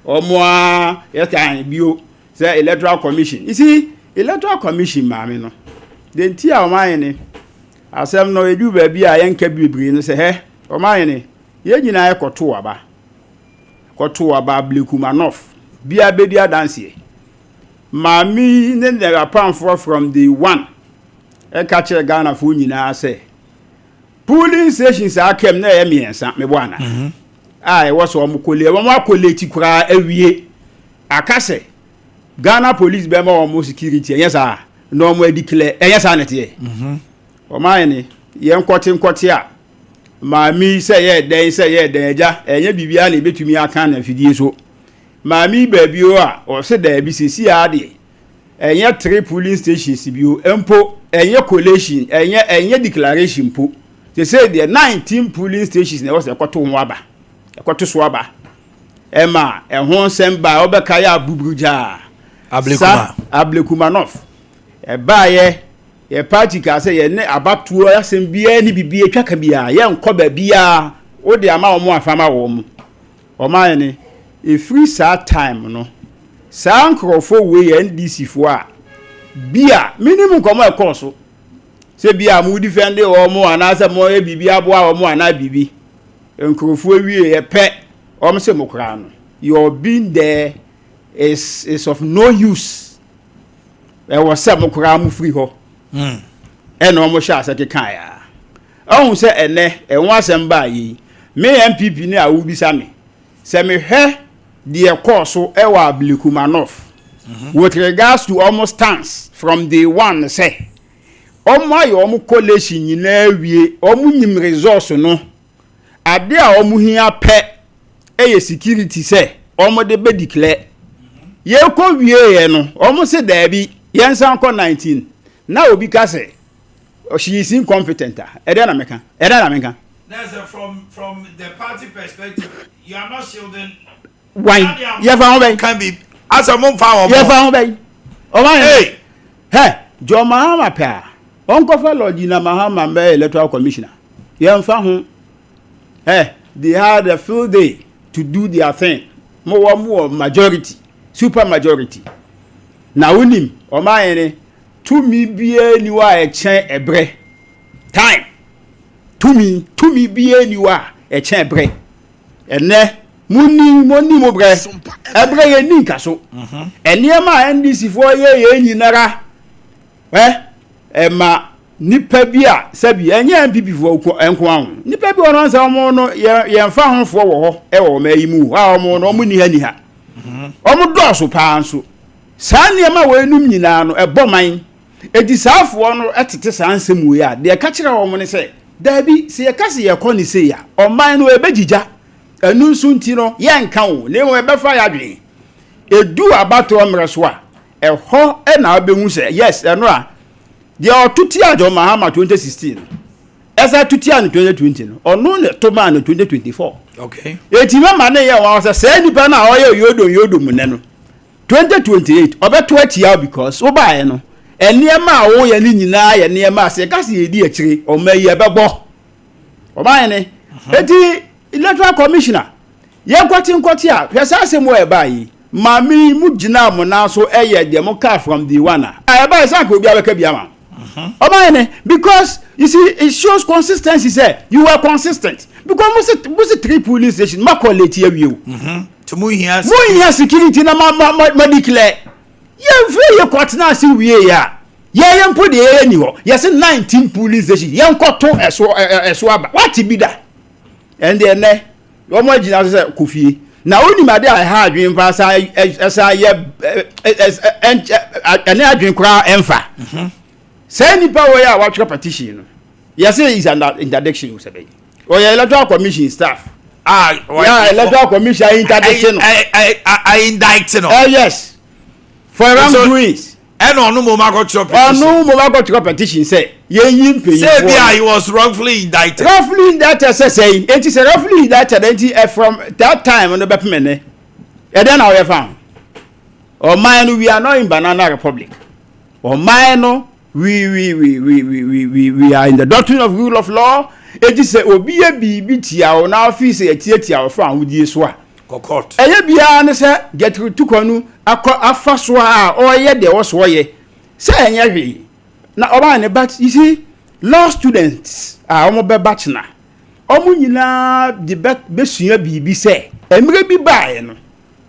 ɔmo a yɛka bio sɛ Electoral Commission, you see, Electoral Commission maame no de nti a ɔmo ayɛ ne asɛm no edu baabi a yɛnka bebree no sɛ hɛ ɔmo ayɛ ne yɛn nyinaa yɛkɔto aba, kɔto aba Ablekuma North bia bɛdi adanseɛ. Maame yi ne ne apamfoɔ from day one ɛka kyerɛ Ghanafoɔ nyinaa sɛ polling stations a aka mu na ɛyɛ mmiɛnsa mebɔ ana a ɛwɔ sɛ wɔn collate, wɔn acollate koraa awie, aka sɛ Ghana Police bɛma wɔn security, ɛnyɛ saa na wɔn adi clear, ɛnyɛ saa na ɛteɛ. Wɔn ayɛ ne yɛn nkɔte nkɔte a maame yi sɛ yɛ dɛn sɛ yɛ dɛn agya ɛnyɛ biribiara na ebɛtumi aka na afidie so. Maame yi baabi o a ɔsɛ daabi sisi adeɛ ɛnyɛ three polling stations bio mpo, ɛnyɛ collation, ɛnyɛ declaration mpo, sese deɛ 19 polling stations na ɛwɔ sɛ ɛkɔto ho aba, ɛkɔto so aba. Ɛma ɛho nsɛm ba a ɔbɛka yɛ abuburu gyaa. Ablekuma. Sa Ablekuma North ɛbaayɛ yɛ party kaa sɛ yɛne abatoɔ asɛm biara ne bibi atwa ka biara, yɛnkɔ baabiara wode ama wɔn afa ma wɔn. Wɔn ayɛ ne ɛfiri saa time no saa nkurɔfoɔ wei yɛ NDC foɔ a bi a menim nkɔmɔ ɛkɔɔ so sɛ bi a mo defend wɔn anaasɛ mo yɛ biribi aboa wɔn anaa biribi nkurɔfoɔ wie yɛ pɛ. Wɔn se mo koraa no, your being there is is of no use. Ɛwɔ sɛ mo koraa mo firi hɔ. Ɛna wɔn hyɛ ase kekaeɛ a. Ɔhu sɛ ɛnɛ ɛho asɛm baa yi, me NPP ne a wobisa me, sɛ mehwɛ deɛ ɛkɔɔ so ɛwɔ Ablekuma North with regards to wɔn stance from day one sɛ wɔn ayɛ wɔn collation nyinaa awie, wɔn nim results no, ade a wɔn hia pɛ yɛ security sɛ wɔn de bɛ declare. Yɛkɔ wieɛ no, wɔn se daabi, yɛnsan kɔ 19. Na obi ka sɛ she is incompetent a, ɛdɛn na mɛka? Ɛdɛn na menka? Na sɛ from the party perspective, you are not shielding. Wan? Yɛfa ho bɛn? Kan bi asɛ mo nfa wɔn. Yɛfa ho bɛn? Ɔman yɛn. Hɛ, John Mahama pɛ a, ɔnkɔfa Lordina Mahama mbɛyɛ electoral commissioner. Yɛnfa ho. Hɛ, they had a field day to do their thing. Mo wɔ mo wɔ majority, super majority. Na wonim, ɔman yɛn tumi biara ni hɔ a ɛkyɛn ɛbrɛ. Time. Tumi, tumi biara ni hɔ a ɛkyɛn ɛbrɛ. Ɛnɛ, monni monni mo brɛ. Ɛbrɛ yɛn ni nka so. Nneɛma a NDC foɔ yɛ yɛn nyinara ɛ ɛma nipa bi a sɛbi ɛnyɛ NPP foɔ nko aho. Nipa bi wɔ no sɛ wɔn no yɛn yɛn fa ho foɔ wɔ hɔ ɛwɔ wɔn ayi mu a wɔn no wɔn ni ha ni ha. Wɔn dɔɔso paa nso. Saa nneɛma wɔ enum nyinaa no ɛbɔ man. Eti saa foɔ no tete saa nsɛm wei a, deɛ ɛka kyerɛ wɔn ne sɛ, Daabi, sɛ yɛka sɛ yɛkɔ ne sei a, ɔman no ɛbɛgyigya. Ɛno nso nti no, yɛnka o, na mmom ɛbɛfa yɛn adwene. Ɛdu abatoɔ mmerɛ so a, ɛhɔ na wobɛhu sɛ, yes, ɛno a, deɛ ɔto tiaa John Mahama 2016 no, ɛsan to tiaa no 2020 no, ɔno na ɛto maa no 2024. Okay. Eti mɛma ne yɛ wɔn sɛ saa nipa no a ɔyɛ yodom yodom nnɛ no, 2028 ɔbɛto atia wo because wobaeɛ no nneɛma a woyɛ no nyinaa yɛ nneɛma a sɛ yɛka sɛ yɛdi akyire ɔma yi ɛbɛbɔ ɔman ne eti electoral commissioner yɛnkɔte nkɔte a hwɛ saa asɛm wɔ ɛbaa yi maame yi mu gyinaa mo nan so ɛyɛ deɛ mo kaa from day one a ɛbaa sɛ anka obi abɛka bi ama ɔman ne because you see it shows consistency sɛ you were consistent because mo se mo se three polling station makɔ late awie o. Nti mo hia mo hia security na ma ma ma ma declare. Yɛn firi yɛ kɔ tena ase wie yɛ a yɛyɛ mpo deɛ yɛyɛ ni hɔ yɛsɛ 19 polling station yɛn kɔ to ɛso ɛso aba wate bi da ɛnde ɛnɛ wɔn agyina so sɛ kɔ fie na wonim ade a ɛha adwene paa san ɛsan yɛ ɛne adwene koraa ɛnfa saa nipa wɔ yɛ a watwerɛ petition no yɛsɛ is under interdiction sɛ bɛyi ɔyɛ electoral commission staff. Ah, yeah, electoral commission interdict no. I indict no. Yes, for wrongdoings. Ɛna ɔno mo ma kɔtwerɛ petition. Ɔno mo ma kɔtwerɛ petition sɛ yɛn yi mpanyinfoɔ. Sɛ bi a he was wrongfully indicted. Wrongfully indicted sɛ sɛ yi eti sɛ wrongfully indicted eti ɛ from that time no bɛpem ɛnɛ ɛdɛn na ɔyɛ fa ho. Ɔman no we are not in banana republic. Ɔman no. We we we we we we we we are in the doctrine of rule of law. Eti sɛ obi yɛ biribi tia wo na afei sɛ yɛtiatia wo fa ahodie so a. Kɔ court. Ɛyɛ biara ne sɛ Gertrude Tukɔnu akɔ afa so a ɔreyɛ deɛ ɛwɔ so ɔyɛ sɛ ɛnyɛ hwee na ɔbaa ne but you see law students a wɔn bɛba kyena wɔn nyinaa de bɛ bɛsua biribi sɛ mmerɛ bi baeɛ no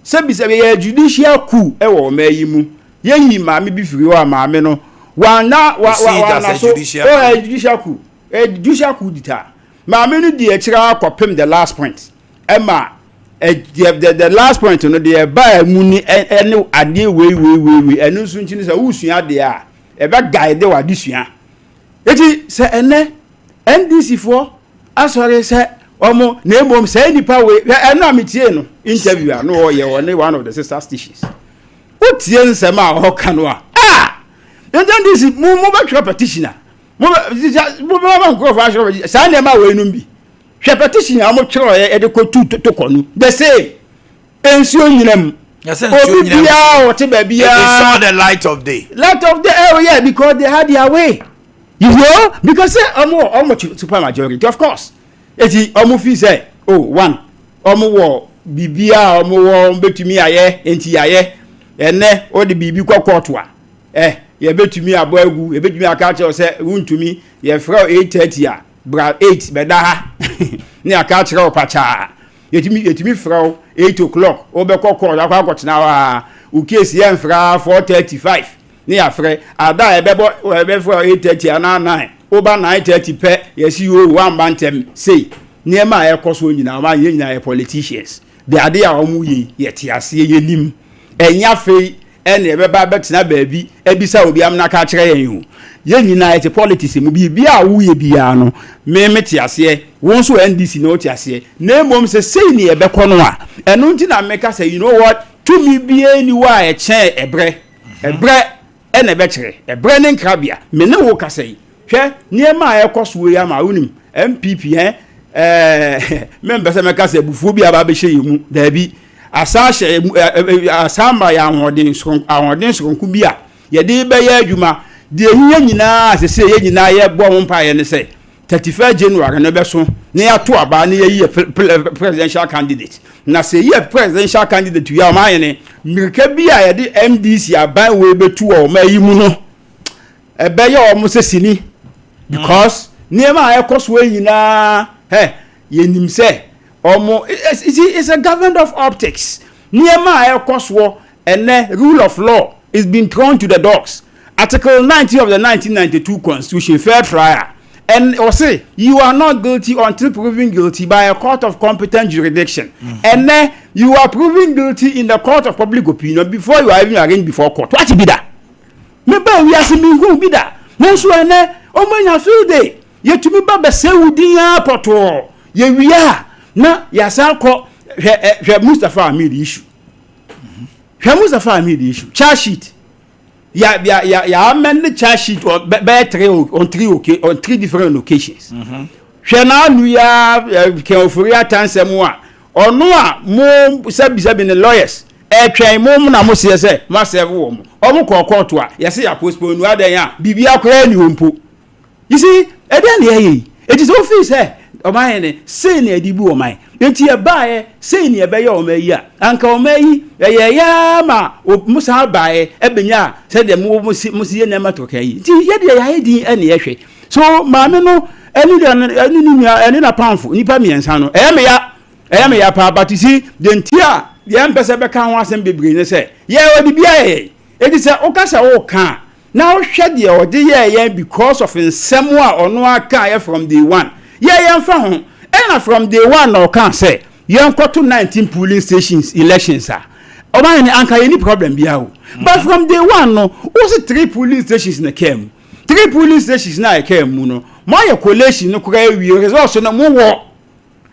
Sɛbisɛbi yɛyɛ judicial coup wɔ ɔman yi mu. Yɛyi maame bi firi hɔ a maame no wanna wa wa wanna so. Oh, ɛyɛ judicial coup. Ɛyɛ judicial coup d'etat. Maame no di akyire ara kɔpem the last point. Ɛma ɛ the the the last point no deɛ ɛbaa mu ni ɛne adeɛ wei wei wei wei. Ɛno nso nti no sɛ wosua adeɛ a ɛbɛ guide w'adesua. Eti sɛ ɛnɛ NDC foɔ asɔre sɛ wɔn na mmom saa nipa wei hwɛ ɛno a metie no interview a na ɔyɛ wɔ ne one of the sister stations wotie nsɛm a ɔka no a ah nti NDC mo mo bɛtwerɛ petition a mo bɛ mo bɛ ma nkurɔfoɔ atwerɛ petition saa nneɛma wei nom bi hwɛ petition a wɔn twerɛ yɛ de kɔ tu to kɔ no the same nsuo nyina mu obi biara ɔte baabi a they saw the light of day light of day oh yeah because they had their way. You know because sɛ ɔmo wɔ ɔmo super majority of course eti ɔmo fi sɛ oh one ɔmo wɔ biribi a ɔmo wɔ ɔmo betumi ayɛ nti yayɛ ɛnɛ ɔde biribi kɔ kɔɔto a ɛ yɛbɛtumi abɔ agu yɛbɛtumi aka akyerɛ sɛ wuntumi yɛfrɛ 8:30 a bra 8 bɛda ha ne aka akyerɛ wo pakyaa. Yɛtumi yɛtumi frɛ wo 8 o'clock wobɛkɔ court akɔ akɔtena hɔ a wo case yɛmfrɛ a 4:35 ne yɛafrɛ. Ada a yɛbɛbɔ yɛbɛfrɛ wo 8:30 anaa 9 woba 9:30 pɛ yɛsi o woamba ntɛm sei. Nneɛma a ɛkɔ soɔ nyinaa ɔma yɛn nyinaa yɛ politicians. De adeɛ a wɔn yɛ yi yɛte aseɛ yɛnim. Ɛnyɛ afei ɛna yɛbɛba abɛtena baabi abisa obi amena aka akyerɛ yɛn o. Yɛn nyinaa yɛte politics mu, biribiara a woyɛ biara no, me mete aseɛ, wo nso NDC no wote aseɛ. Na mmom sɛ sei ne yɛbɛkɔ no a, ɛno nti na meka sɛ you know what, tumi biara nni hɔ a ɛkyɛn ɛberɛ. Ɛberɛ ɛna ɛbɛkyerɛ, ɛberɛ ne nkrabea. Me ne wo kasa yi, hwɛ nneɛma a ɛkɔ soɔ yi ama wonim NPP ɛ, ɛɛ, mempɛ sɛ mɛka sɛ abufuo bi aba abɛhyɛ yɛn mu, daabi. Asan ahyɛ yɛn mu, ɛ, ɛ, asan ama yɛn ahoɔden soronko, ahoɔden soronko bi a yɛde bɛyɛ adwuma. Deɛ ɛhia nyinaa a sese yɛn nyinaa yɛbɔ ho mpaeɛ ne sɛ, 31 January no bɛso na yɛato aba na yɛyi yɛ presidential candidate. Na sɛ yɛyi yɛ presidential candidate wie a, ɔman hene, mmirika bi a yɛde MDC aban wei bɛtu wɔ ɔman yi mu no, ɛbɛyɛ wɔn sɛ sini because nneɛma a ɛkɔ soɔ nyinaa, hɛ, yɛnim sɛ Ɔmo, you see, it's a government of optics. Nneɛma a ɛkɔ soɔ ɛnɛ, rule of law is been thrown to the dogs. Article 19 of the 1992 Constitution, fair trial. And ɔse, you are not guilty until proven guilty by a court of competent jurisdiction. Ɛnɛ, you are proven guilty in the court of public opinion before you are even arraigned before court. Wate bi da? Mebaa wiase menhuu bi da. Nanso ɛnɛ, ɔmo anya field day. Yɛtumi ba bɛsɛe wo din ara pɔtɔɔ. Yɛwie a, na yɛasan kɔ hwɛ ɛ hwɛ Mustapha Hamid issue. Hwɛ Mustapha Hamid issue. Charge sheet. Ya ya ya ya amend charge sheet on bɛyɛ three on three okay on three different occasions. Hwɛ n'anu ya Ken Ofori Atta nsɛm a ɔno a mo sɛbisɛbi ne lawyers ɛtwɛn mo na mo seɛ sɛ mo asɛve wɔn. Wɔn kɔɔ kɔɔto a yɛse yɛ postpone no adɛn a biribi akora ni hɔ mpo. You see, ɛdɛn na yɛyɛ yi? Enti sɛ wofii sɛ ɔman yɛ ne sei na yɛde bu ɔman, enti yɛbaeɛ sei na yɛbɛyɛ ɔman yi a, anka ɔman yi yɛyɛeɛ ara ma mo san baeɛ bɛnyaa sɛdeɛ mo mo si mo si yɛ nneɛma tɔkɛn yi. Nti yɛdeɛ yɛayɛ din ɛna yɛhwɛ. So maame no ɛne deɛ ɛne ne nua ɛne n'apamfo nnipa mmiɛnsa no ɛyɛ me ya ɛyɛ me ya paa but you see deɛ nti a yɛmpɛ sɛ bɛka ho asɛm bebree ne sɛ yɛ ɔde bi ayɛ yɛn. Enti sɛ woka sɛ woka a Na wohwɛ deɛ ɔde yɛɛ yɛn because of nsɛm a ɔno ara kaeɛ from day one. Yɛ yɛmfa ho. Ɛna from day one na ɔkaa sɛ yɛnkɔto 19 polling stations elections a, ɔman no anka yɛnni problem biara o. But from day one no, wose three polling stations na ɛkaa mu. Three polling stations no a ɛkaa mu no, moayɛ collation no koraa awie, results no mowɔ.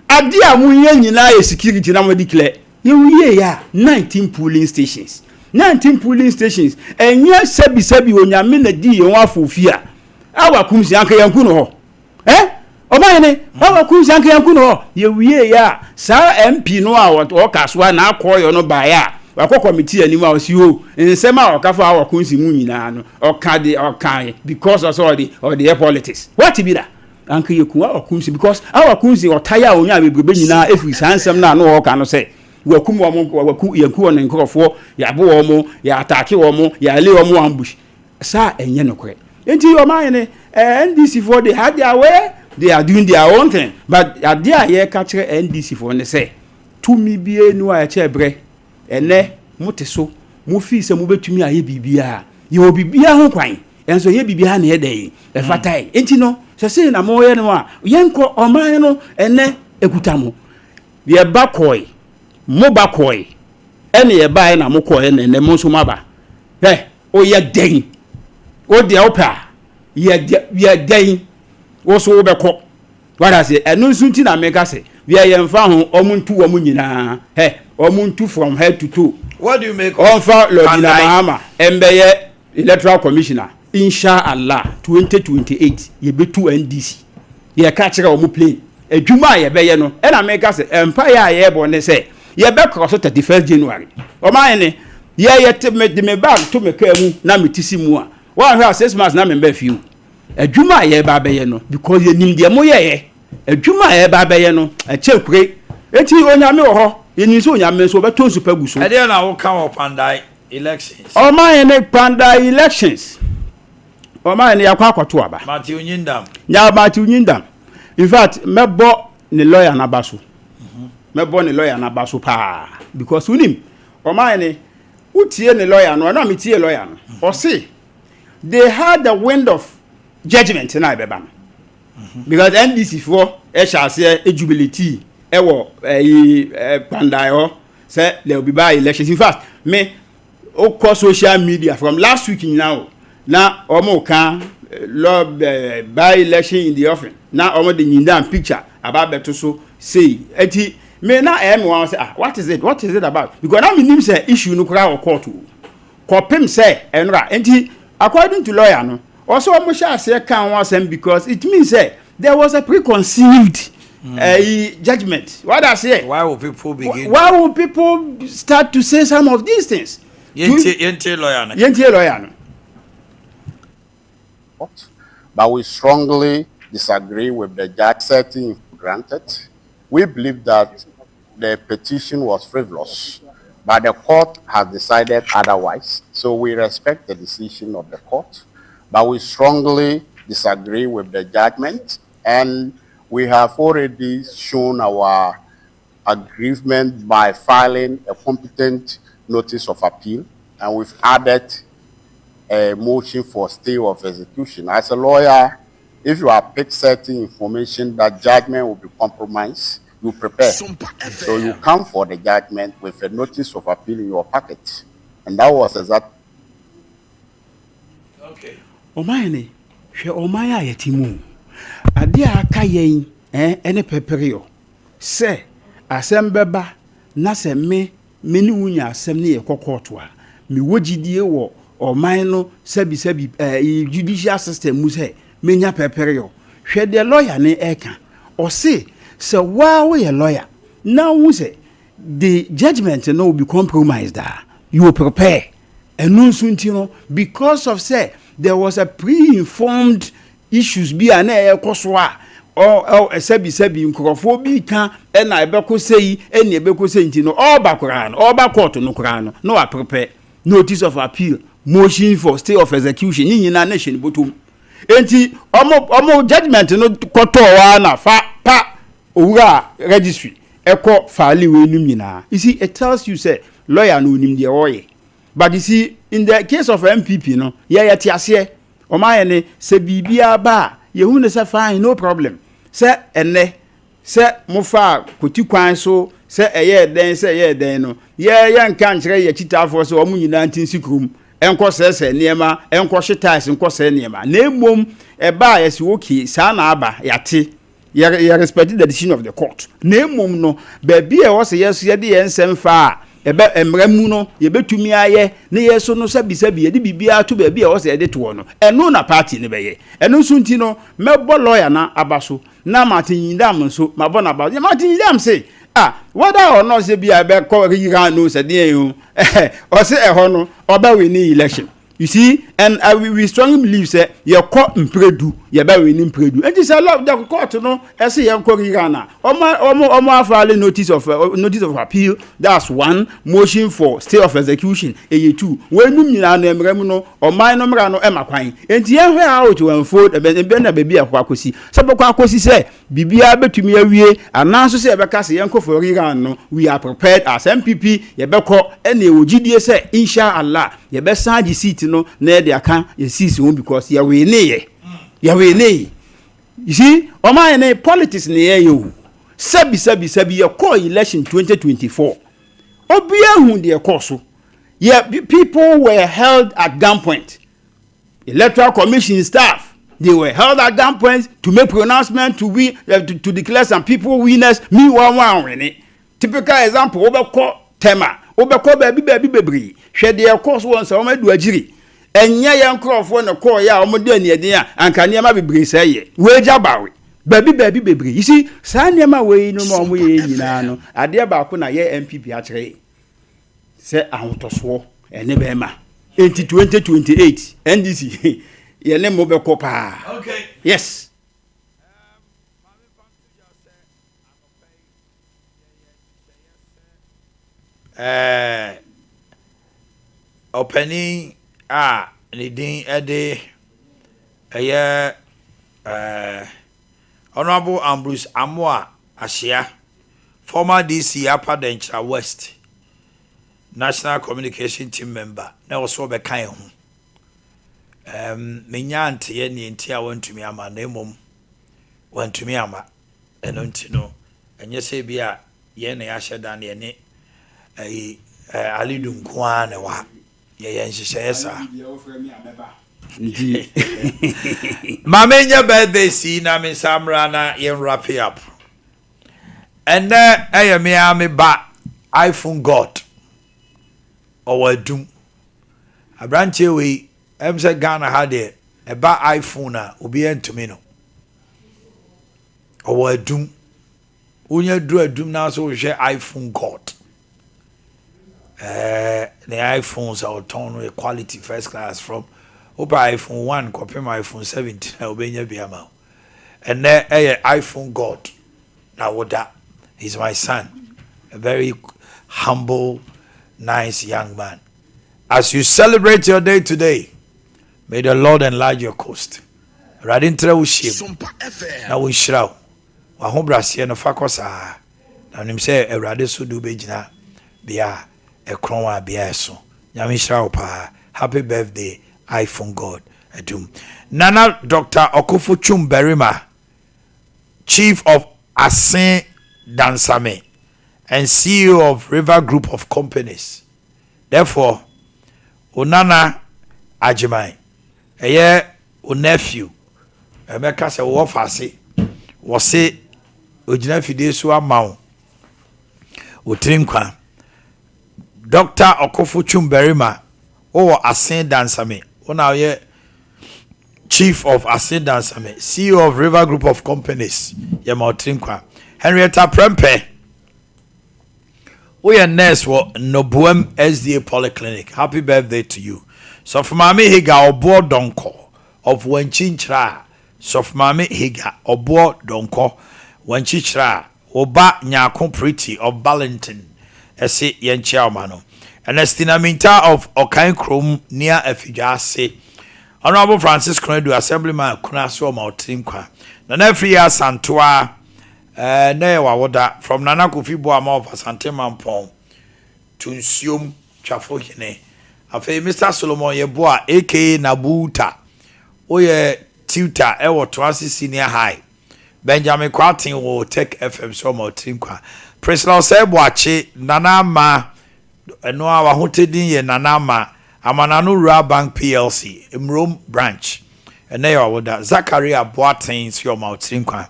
Adeɛ a mohia nyinaa yɛ security na mo declare. Yɛwieɛ a, 19 polling stations. 19 polling stations, ɛnyɛ sɛbi sɛbi Onyame na dii yɛn ho afoofi a, awa Kumsi anka yɛnku no hɔ. Eh? Ɔmahene, awa Kumsi anka yɛnku no hɔ. Yɛwieɛ a, saa MP no a ɔka so a na akɔɔyɔ no baeɛ a, wakɔ committee anim a ɔsi o, nsɛm a ɔka fa awa Kumsi mu nyinaa no, ɔka de ɔkae because ɔsɛ ɔde ɔde yɛ politics. Wate bi da? Anka yɛku Awa Kumsi because Awa Kumsi ɔtae a ɔnyaa bebrebe nyinaa ɛfiri saa nsɛm no a na ɔreka no sɛ wakum wɔn, waku, yɛku wɔn nkurɔfoɔ, yɛabo wɔn, yɛataake wɔn, yɛale wɔn ambush. Saa ɛnyɛ nokorɛ. Nti ɔman ne NDC foɔ they had their way, they are doing their own thing. But adeɛ a yɛreka kyerɛ NDC foɔ ne sɛ tumi biara ni hɔ a ɛkyɛ berɛ. Ɛnɛ mote so, mofii sɛ mobɛtumi ayɛ biribiara. Yɛwɔ biribiara ho kwan. Nanso ɛnyɛ biribiara na ɛyɛ dɛn? Ɛfata yɛn. Enti no, sɛ sei na moreyɛ no a, yɛnkɔ ɔman no ɛnnɛ ɛkuta mo. Yɛba kɔe, mo ba kɔe, ɛne yɛbaeɛ na mokɔeɛ na ɛnnɛ mo nso moaba. Hwɛ, woyɛ dɛn? Wo deɛ wopɛ a, yɛ yɛ dɛn? Wo so wobɛkɔ. Wate aseɛ? Ɛno nso nti na meka sɛ, deɛ yɛmfa ho, wɔn ntu wɔn nyinaa. Hɛ, wɔn ntu from head to toe. What do you make of Wɔmfa Lordina Pandai? Mahama mbɛyɛ Electoral Commissioner Insha Allah 2028 yɛbɛtu NDC. Yɛka kyerɛ wɔn plain. Adwuma a yɛbɛyɛ no, ɛna meka sɛ mpaeɛ a yɛbɔ ne sɛ yɛbɛkorɔ so 31st January. Ɔman ne yɛ yɛte me de me bag to me kaa mu na me ti si mu a, wɔanhwɛ a six months na me mba fie o. Adwuma a yɛreba abɛyɛ no, because yɛnim deɛ moyɛeɛ. Adwuma a yɛreba abɛyɛ no, ɛkyɛ kure. Enti Onyame wɔ hɔ, yɛnim sɛ Onyame nso ɔbɛtɔ nsu pa gu so. Ɛdeɛn na woka wɔ Kpandai elections. Ɔman ne Kpandai elections. Ɔman ne yakɔ akɔto aba. Matthew Nyindam. Nya Matthew Nyindam. In fact, mɛbɔ ne lawyer n'aba so. Mɛbɔ ne lawyer no aba so paa because wonim ɔman ne wotie ne lawyer no ɛno a metie lawyer no ɔse they had the wind of judgement na ɛbɛba no because NDC foɔ ɛhyɛ aseɛ jubilee ɛwɔ ɛyi kpandae hɔ sɛ there will be by elections in fact me Wokɔ social media from last week nyinaa o na wɔn ka law by election in the offing na wɔn de nyindan picture aba abɛto so sei eti me na ɛyɛ me wɔn sɛ ah what is it what is it about because na me nim sɛ issue no koraa wɔ court o kɔpem sɛ ɛnora nti according to lawyer no ɔsɛ wɔn hyɛ aseɛ kan ho asɛm because it means sɛ there was a preconceived mm. judgment. What I say? Why will people begin? Why will people start to say some of these things? Yɛntie lawyer no. Yɛntie lawyer no. But we strongly disagree with the judge setting granted. We believe that the petition was frivolous, but the court has decided otherwise. So we respect the decision of the court, but we strongly disagree with the judgment and we have already shown our aggrievement by filing a competent notice of appeal, and we've added a motion for stay of execution. As a lawyer, if you are picked certain information that judgment will be compromised, you prepare. So you come for the judgment with a notice of appeal in your pocket. And that was exactly. Okay. Ɔman ne, hwɛ ɔman a yɛte mu. Adeɛ a aka yɛn eh, ɛne pɛpɛreyɔ. Sɛ asɛm bɛba na sɛ me me ne wo nya asɛm ne yɛkɔ kɔɔto a, mewɔ gyidie wɔ ɔman no sɛbisɛbi eh, judicial system mu sɛ menya pɛpɛreyɔ. Hwɛ deɛ lɔya no ɛreka. Ɔse sɛ woaa woyɛ lɔya na wohu sɛ the judgement no will be compromised a, you will prepare. Ɛno nso nti no, because of sɛ there was a pre-informed issues bi a na ɛrekɔ so a ɔ ɔ sɛbi sɛbi nkurɔfoɔ bi ka ɛna ɛbɛkɔ sei ɛna ɛbɛkɔ sei nti no ɔreba koraa no ɔreba court no koraa no na waprepare notice of appeal motion for stay of execution ne nyinaa na ɛhyɛ ne bɔtɔm enti ɔmo ɔmo judgement no kɔtɔɔ hɔ ara na fa pa owura registry ɛkɔ file wei nom nyinaa you see it tells you sɛ lawyer no onim deɛ ɔreyɛ but you see in the case of NPP no yɛ yɛte aseɛ Wɔn ayɛ ne sɛ biribiara ba a, yɛhu no sɛ fine, no problem. Sɛ ɛnnɛ, sɛ mofaa kwati kwan so, sɛ ɛyɛɛ dɛn, sɛ ɛyɛɛ dɛn no, yɛ yɛnka nkyerɛ yɛn akyitaafoɔ sɛ wɔn nyinaa nti nsi kurom, nkɔsɛesɛe nneɛma, nkɔhye tiles, nkɔsɛe nneɛma. Na mmom, ɛba a yɛse okay, saa na aba, yɛate. Yɛ yɛ respect the decision of the court. Na mmom no, baabi a ɛwɔ sɛ yɛn nso yɛde yɛn nsɛm fa a, ɛbɛ mmara mu no, yɛbɛtumi ayɛ na yɛn nso no sɛbisɛbi yɛde biribiara to baabi a ɛwɔ sɛ yɛde toɔ no, ɛno na party no bɛyɛ. Ɛno nso nti no, mɛbɔ lawyer no aba so na Martin Nyindam nso mabɔ no aba so. Martin Nyindam se, ah, whether or not sɛ bi a ɛbɛkɔ rerun no sɛ deɛn o, ɔse ɛhɔ no ɔbɛ win election. You see, and uh, we, we strongly believe sɛ yɛkɔ mprɛdu yɛbɛ win mprɛdu. Nti sɛ lɔ the court no ɛsɛ yɛn kɔ rerun a, ɔmo ɔmo ɔmo afile notice of uh, notice of appeal that's one motion for stay of execution ɛyɛ two. Wɔnum nyinaa no mmerɛ mu no ɔman no mmara no ɛma kwan. Nti yɛn hwɛ how it will unfold ɛbɛn ɛbɛn na baabi a ɛkɔ akɔsi. Sɛ bɛkɔ akɔsi sɛ Biribiara bɛtumi awie anaa nso sɛ yɛbɛka sɛ yɛnkɔ for rerun no, we are prepared as NPP, yɛbɛkɔ ɛna yɛwɔ gyidie sɛ Insha Allah yɛbɛsan agye seat no na yɛde aka yɛn seats ho because yɛweneeɛ, yɛwenee. You see, ɔman yɛ ne politics ne yɛyɛ o. Sɛbi sɛbi sɛbi yɛkɔɔ election 2024, obiara hu deɛ ɛkɔɔ so. Yɛ people were held at gunpoint. Electoral Commission staff, they were held at gunpoint to make pronouncement to, we, uh, to, to declare some people winners. Meanwhile, wɔn anwene. Typical example, wobɛkɔ Tema, wobɛkɔ baabi baabi bebree. Hwɛ deɛ ɛkɔɔ so wɔ nsa wɔn adu akyiri. Ɛnyɛ yɛn nkurɔfoɔ na kɔɔ yɛ a wɔn de aniɛden a anka nneɛma bebree sɛ yɛ. Wɔagya bawe. Baabi baabi bebree. You see, saa nneɛma wei no ma wɔn yɛ nyinaa no, adeɛ baako na yɛ NPP akyerɛ yɛn. Sɛ ahotɔsoɔ ɛne bɛɛma. Enti 2028 NDC yɛne mo bɛkɔ paa. Okay. Yes. Um, maame fa nto dwa sɛ anɔpa yi yɛyɛ nhyehyɛeɛ sɛ ɛɛ ɔpanin a ne din de ɛyɛ ɛɛ Honourable Ambrose Amoah Ahyia. Former DC Upper Denkyira West, National Communication Team member, na ɛwɔ sɛ ɔbɛka yɛn ho. Um, menya nteɛ neɛ nti a wantumi ama, na mmom wantumi ama. Ɛno nti no, ɛnyɛ sɛ bi a yɛn na yɛahyɛ da na yɛne ɛyi eh, Alidu nko ara na ɛwɔ ha. Yɛyɛ nhyehyɛeɛ saa. Nti. Ma menyɛ birthday si na me nsa mmra na yɛn wrap it up. Ɛnnɛ ɛyɛ me ara me ba iPhone God. Ɔwɔ adum. Aberanteɛ wei, ɛm sɛ Ghana ha deɛ, ɛba iPhone a, obiara ntumi no. Ɔwɔ adum. Wonya duru adum na so wohwɛ iPhone God. Ɛɛ ne iPhones a ɔtɔn no yɛ quality first class from wopɛ iPhone 1 kɔpem iPhone 17 a wobɛnya bi ama wo. Ɛnɛ ɛyɛ iPhone God na woda. He's my son. A very humble, nice young man. As you celebrate your day today, may the Lord enlarge your coast. Awurade ntrɛ wo hyia mu na wɔnhyira wo. W'ahobrɛaseɛ no fa kɔ saa. Na nim sɛ Awurade so de wobɛgyina bea a ɛkorɔn a bea a ɛso. Nyame nhyira wo paa. Happy birthday iPhone God Adum. Nana Doctor Ɔkofo Twum Barima, Chief of Asen Dansame and CEO of River Group of Companies. Therefore, wo nana Agyeman, ɛyɛ wo nephew, ɛmɛka sɛ wo wɔfaase, wɔse ogyina fidie so ama wo wo tiri nkwa. Doctor Ɔkofo Twum Barima, wowɔ Asen Dansame, wo na woyɛ Chief of Asen Dansame, CEO of River Group of Companies, yɛma wo tiri nkwa. Henrietta Prempeh, woyɛ nurse wɔ Nnoboam SDA Polyclinic, happy birthday to you. Sɔfo Maame Hagar Ɔboɔ Donkor of Wankyi Nkyerɛ a, Sɔfo Maame Hagar Ɔboɔ Donkor, Wankyi Kyerɛ a, Wo ba Nyarko Pretty of Burlington se yɛnkyea wo ma no. Ernestina Mintah of Ɔkan Kurom near Afidwa ase. Honourable Francis Konadu, Assemblyman Kuna se ɔma wo tiri nkwa. Nana Afriyie Asantewaa, eh, nnɛ yɛ w'awoda. From Nana Kofi Boamah of Asante Mampɔn to Nsuom Twafo Hene. Afei Mister Solomon Yeboah aka Nabuta, woyɛ tutor wɔ Toase Senior High. Benjamin Kwarteng wɔ Otec FM so ɔma ɔtiri nkwa. Priscilla Osei Boakye, Nana Ama, ɛno ara w'ahotɛ din yɛ Nana Ama, Amanano Rural Bank PLC, Mmrom Branch. Ɛnnɛ yɛ w'awoda. Zakaria Boateng nso yɛ ɔma ɔtiri nkwa.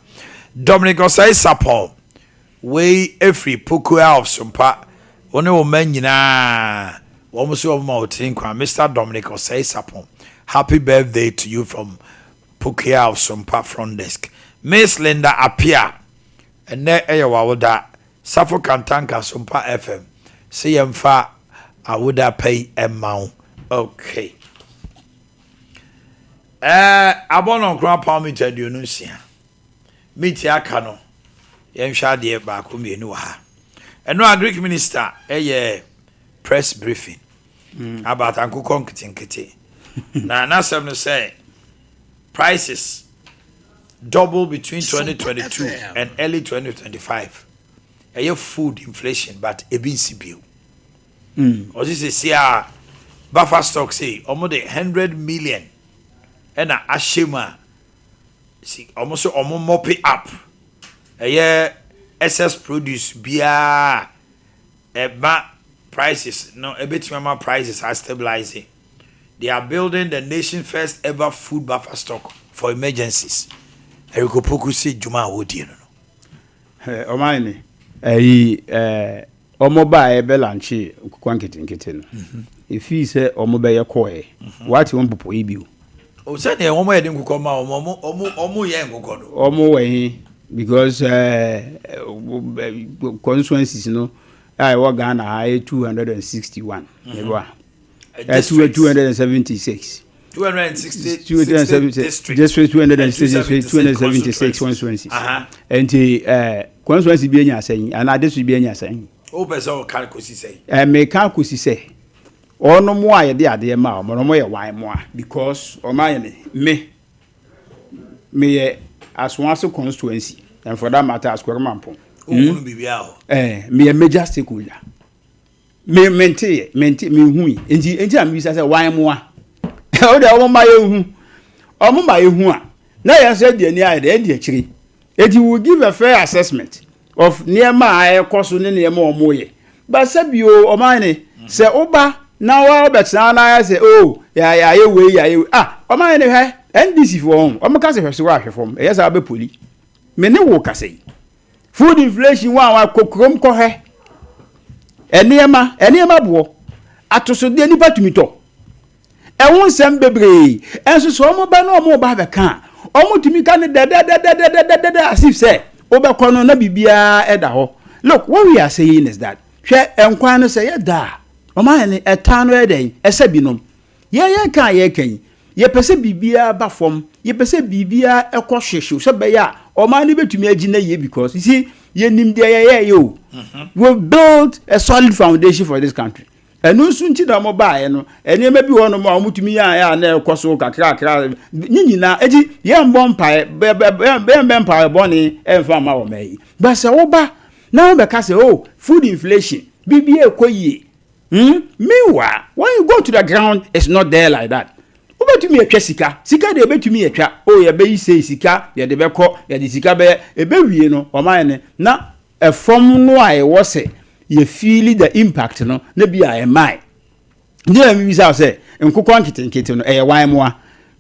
Dominic Osei Sarpong, wei ɛfiri Pokuaa of Sompa, wo ne wo mma nyinaa, wɔn nso wɔma ɔtiri nkwa. Mister Dominic Osei Sarpong, happy birthday to you from Pokuaa of Sompa front desk. Miss Linda Appiah, ɛnnɛ yɛ w'awoda. Safo Kantanka Sompa FM se yɛmfa awoda pa yi mma wo. Okay. Ɛɛ, abɔ nɔnkron apam mita 26. Miti aka no, yɛnhwɛ adeɛ baako mmienu wɔ ha. Ɛno a Greek minister yɛ press briefing. About ankokɔ nketenkete. Na n'asɛm no sɛ prices double between 2022 and early 2025. Ɛyɛ food inflation but ebi nsi bio. Ɔsi sisi a buffer stock sei wɔn de 100 million ɛna ahyɛ mu a si wɔn so wɔn mop up ɛyɛ excess produce biara. Ɛma prices no ɛbɛtumi ama prices a stabilize. They are building the nation first ever food buffer stock for emergencies. Eric Opoku se dwuma a wɔredie no no. Ɔman ne ɛyi ɛɛ wɔn baeɛ bɛ lankyee nkokɔ nketenkete no efii sɛ wɔn bɛyɛ kɔɛ wate wɔn popoe bio. O sɛdeɛ wɔn yɛde nkokɔ ma wɔn wɔn wɔn wɔn yɛ nkokɔ no. Wɔn wɔ he because ɛɛ constituencies no a ɛwɔ Ghana ha yɛ 261 meboa ɛɛ 276. 260 district district 266 276 constituencies. Nti ɛɛ constituency bi anya sɛn anaa district bi anya sɛn. O pɛ sɛ ɔka kɔsi sɛn. Ɛɛ meka kɔsi sɛ. Wɔnom a yɛde adeɛ maa wɔn no wɔn yɛ wan moa because wɔn ayɛ me me meyɛ Asoase constituency and for that matter Asukɔre Mampong. Wohunu biribiara hɔ. Ɛɛ meyɛ major stakeholder. Me mente yɛ mente mehu yi nti nti na mebisa sɛ wan moa. O deɛ wɔn ma yɛhu wɔn ma yɛhu a na yɛn nso yɛde ani ayɛ dɛ yɛde akyire. Eti we give a fair assessment of nneɛma a ɛrekɔ so ne nneɛma a wɔyɛ. But sɛ bio ɔman ne sɛ woba na wɔbɛtena na ayɛ sɛ oh yɛayɛ wei yɛayɛ wei ah ɔman ne hwɛ NDC foɔ ho wɔn ka sɛ hwɛ soro ahwɛ fam ɛyɛ saa bɛpoli me ne wo kasa yi food inflation wa wa kɔ kurom kɔhwɛ nneɛma nneɛma boɔ atosodeɛ nipa tumi tɔ Ɛho nsɛm bebree. Nso sɛ wɔn ba na wɔn reba abɛka a, wɔtumi ka no dɛdɛdɛdɛdɛdɛdɛ as if sɛ wobɛkɔ no na biribiara ɛda hɔ. Look, what we are saying is that hwɛ nkwan no sɛ yɛ da a, wɔn ayɛ no ɛtan no yɛ dɛn? Ɛsɛ binom. Yɛn yɛn ka a yɛreka yi, yɛpɛ sɛ biribiara ba fam, yɛpɛ sɛ biribiara ɛkɔ hyehyew sɛ bɛyɛ a ɔman no bɛtumi agyina yie because you see yɛnim deɛ yɛyɛɛyɛ o. We built a solid foundation for this country. Ɛno nso nti na wɔbaeɛ no, nneɛma bi wɔ hɔnom a wɔtumi yɛaeɛ a na ɛkɔ so kakrakra, ne nyinaa. Enti yɛmmɔ mpaeɛ, yɛmmɛ mpaeɛ bɔne ɛmfa mma wɔn yi. But sɛ woba na wobɛka sɛ, oh, food inflation, biribi ɛkɔ yie. Hmm? Meanwhile, when you go to the ground, it's not there like that. Wobɛtumi atwa sika, sika deɛ ɛbɛtumi atwa, oh, yɛbɛyi sei sika, yɛde bɛkɔ, yɛde sika bɛyɛ, ɛbɛwie no, wɔn ayɛ no, na Ɛfam no a ɛwɔ sɛ yɛ feeli the impact no na bi a ɛmmae. Nti na mebisa wo sɛ nkokɔ nketenkete no ɛyɛ wan moa?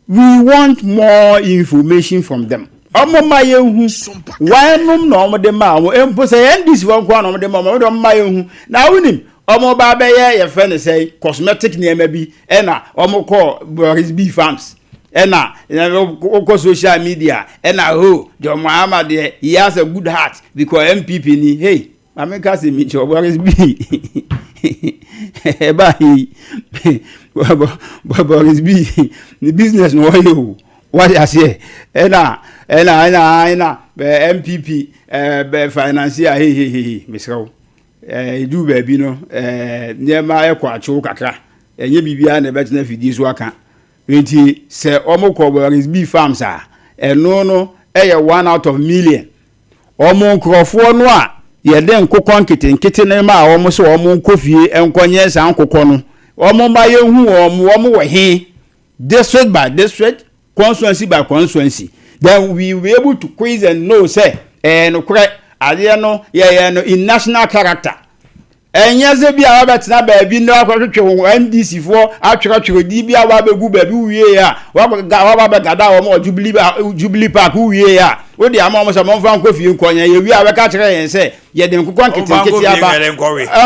We want more information from them. Ɔmo ma yɛnhu wan nom na ɔmo de maa ɔmo mpo sɛ yɛ NDC foɔ nkoa na ɔmo de ma ɔmo ɔmo de ɔmo ma yɛnhu. Na wonim ɔmo ba bɛyɛ yɛfrɛ no sɛn cosmetic nneɛma bi ɛna ɔmo kɔ Boris B farms ɛna wokɔ social media ɛna ho John Mahama deɛ he has a good heart because NPP ni hey maame nka sɛ mi kyɛ Boris B ɛba yi Boris B ne business na ɔyɛ o wade aseɛ ɛna ɛna ɛna ɛna NPP ɛɛ financier hey hey hey mesrɛ wo ɛduru baabi no nneɛma ɛkɔ akyew kakra ɛnyɛ biribiara na ɛbɛtena afidie so aka Nti sɛ wɔn kɔ Warris Bee Farms a, ɛno no yɛ one out of million. Wɔn nkorɔfoɔ no a yɛde nkokɔ nketenkete no maa wɔn sɛ wɔn nkɔ fie nkɔnyɛn saa nkokɔ no, wɔn mma yɛnhu wɔn, wɔn wɔ he? District by district, constituency by constituency. Then we will be able to quiz and know sɛ ɛyɛ nokorɛ, adeɛ no yɛyɛ no in national character. Ɛnyɛ sɛ bi a wabɛtena baabi na wakɔtwetwe wo NDC foɔ atwerɛtwerɛ din bi a wabɛgu baabi wowie a waba bɛgada wɔn wɔ Jubilee Jubilee Park wowie a wode ama wɔn sɛ wɔmfa nkɔ fie nkɔnyɛ yɛwie a wobɛka kyerɛ yɛn sɛ yɛde nkokɔ nketenkete aba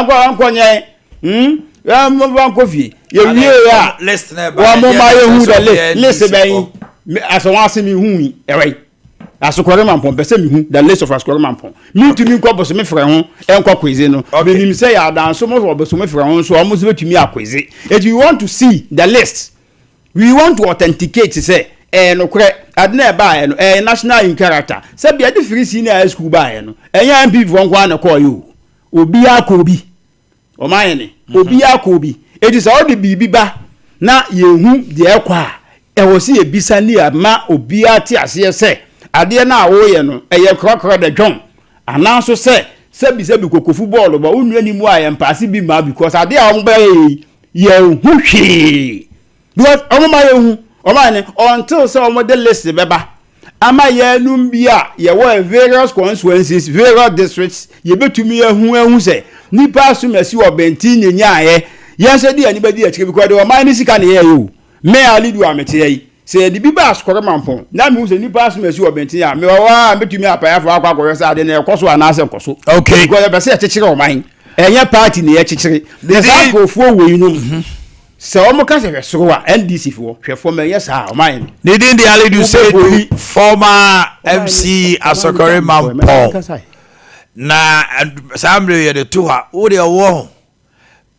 nkɔ nkɔnyɛ hmm wɔmfa nkɔ fie yɛwie a wɔn ma yɛhu the list list bɛn asɛ wɔn ase mehu yi ɛwɛ yi. Asokɔre Mampɔn pɛ sɛ mehu the list of Asokɔre Mampɔn. Mentumi nkɔ bosome frɛ ho nkɔ kweze no. Menim sɛ yɛ adanso mo wɔ bosome frɛ ho nso wɔn nso bɛtumi akweze. Eti we want to see the list. We want to authenticate sɛ ɛyɛ nokorɛ ade na ɛbaeɛ no ɛyɛ national in character. Sɛ bia de firi senior high school baeɛ no ɛnyɛ NPP foɔ nko ara na ɛkɔɔeɛ o. Obiara kɔɔ bi. Wɔn ayɛ ne. Mhm. Obiara kɔɔ bi. Eti sɛ ɔde biribi ba na yɛhu deɛ ɛkɔ a, ɛwɔ sɛ yɛbisa ne ama obiara te aseɛ sɛ adeɛ no a woyɛ no ɛyɛ korɔkorɔ dɛ dwɔn anaa nso sɛ sɛbisɛbi kokofu bɔɔlo bɔ wo nua ni mu a yɛn paase bi ma because adeɛ a wɔn bɛyɛ yi yɛnhu hwee. Because wɔn ma yɛn hu, wɔn ayɛ ne until sɛ wɔn de list bɛba ama yɛnum bi a yɛwɔ various constituencies, various districts, yɛbɛtumi ahu ahu sɛ nipa asomasi wɔ bɛntin ne nyaayɛ yɛn nso de yɛn ani bɛdi akyire because de ɔman ne sika ne yɛyɛ o. Me Alidu a mete yi, sɛ yɛde bi ba asokɔrɔ mampɔn na mehu sɛ nipa asomasi wɔ bɛntin a mewɔ hɔ a mɛtumi apae afɔ akɔ akɔhwɛ sɛ ade no ɛkɔ so anaasɛ nkɔ so. Okay. Because yɛpɛ sɛ yɛkyekyere ɔman, ɛnyɛ party ne yɛkyekyere. Na saa nkurɔfoɔ wei nom. Sɛ wɔn ka sɛ hwɛ soro a, NDC foɔ, hwɛ fam ɛnyɛ saa a, wɔn ayɛ no. Ne din de Alidu Seidu, former MC Asokore Mampong. Na saa mmerɛ yɛde to hɔ a, wo deɛ wɔ ho.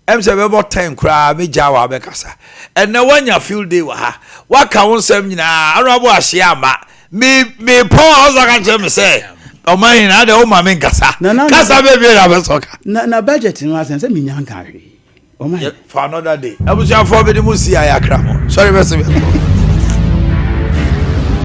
Ɛm sɛ bɛbɔ 10 koraa megya wɔ abɛkasa. Ɛnɛ woanya field day wɔ ha. Woaka wo nsɛm nyinaa, Honorable Ahyia ama. Me me pɔn a ɔsɔ ka kyerɛ me sɛ ɔman nyinaa deɛ woma me nkasa. Kasa bɛbie na bɛsɔ ka. Na budget no asɛm sɛ menya nka hwee. For another day. Abusuafoɔ mede mo si ayakra mo. Sɔre bɛse bɛkɔ.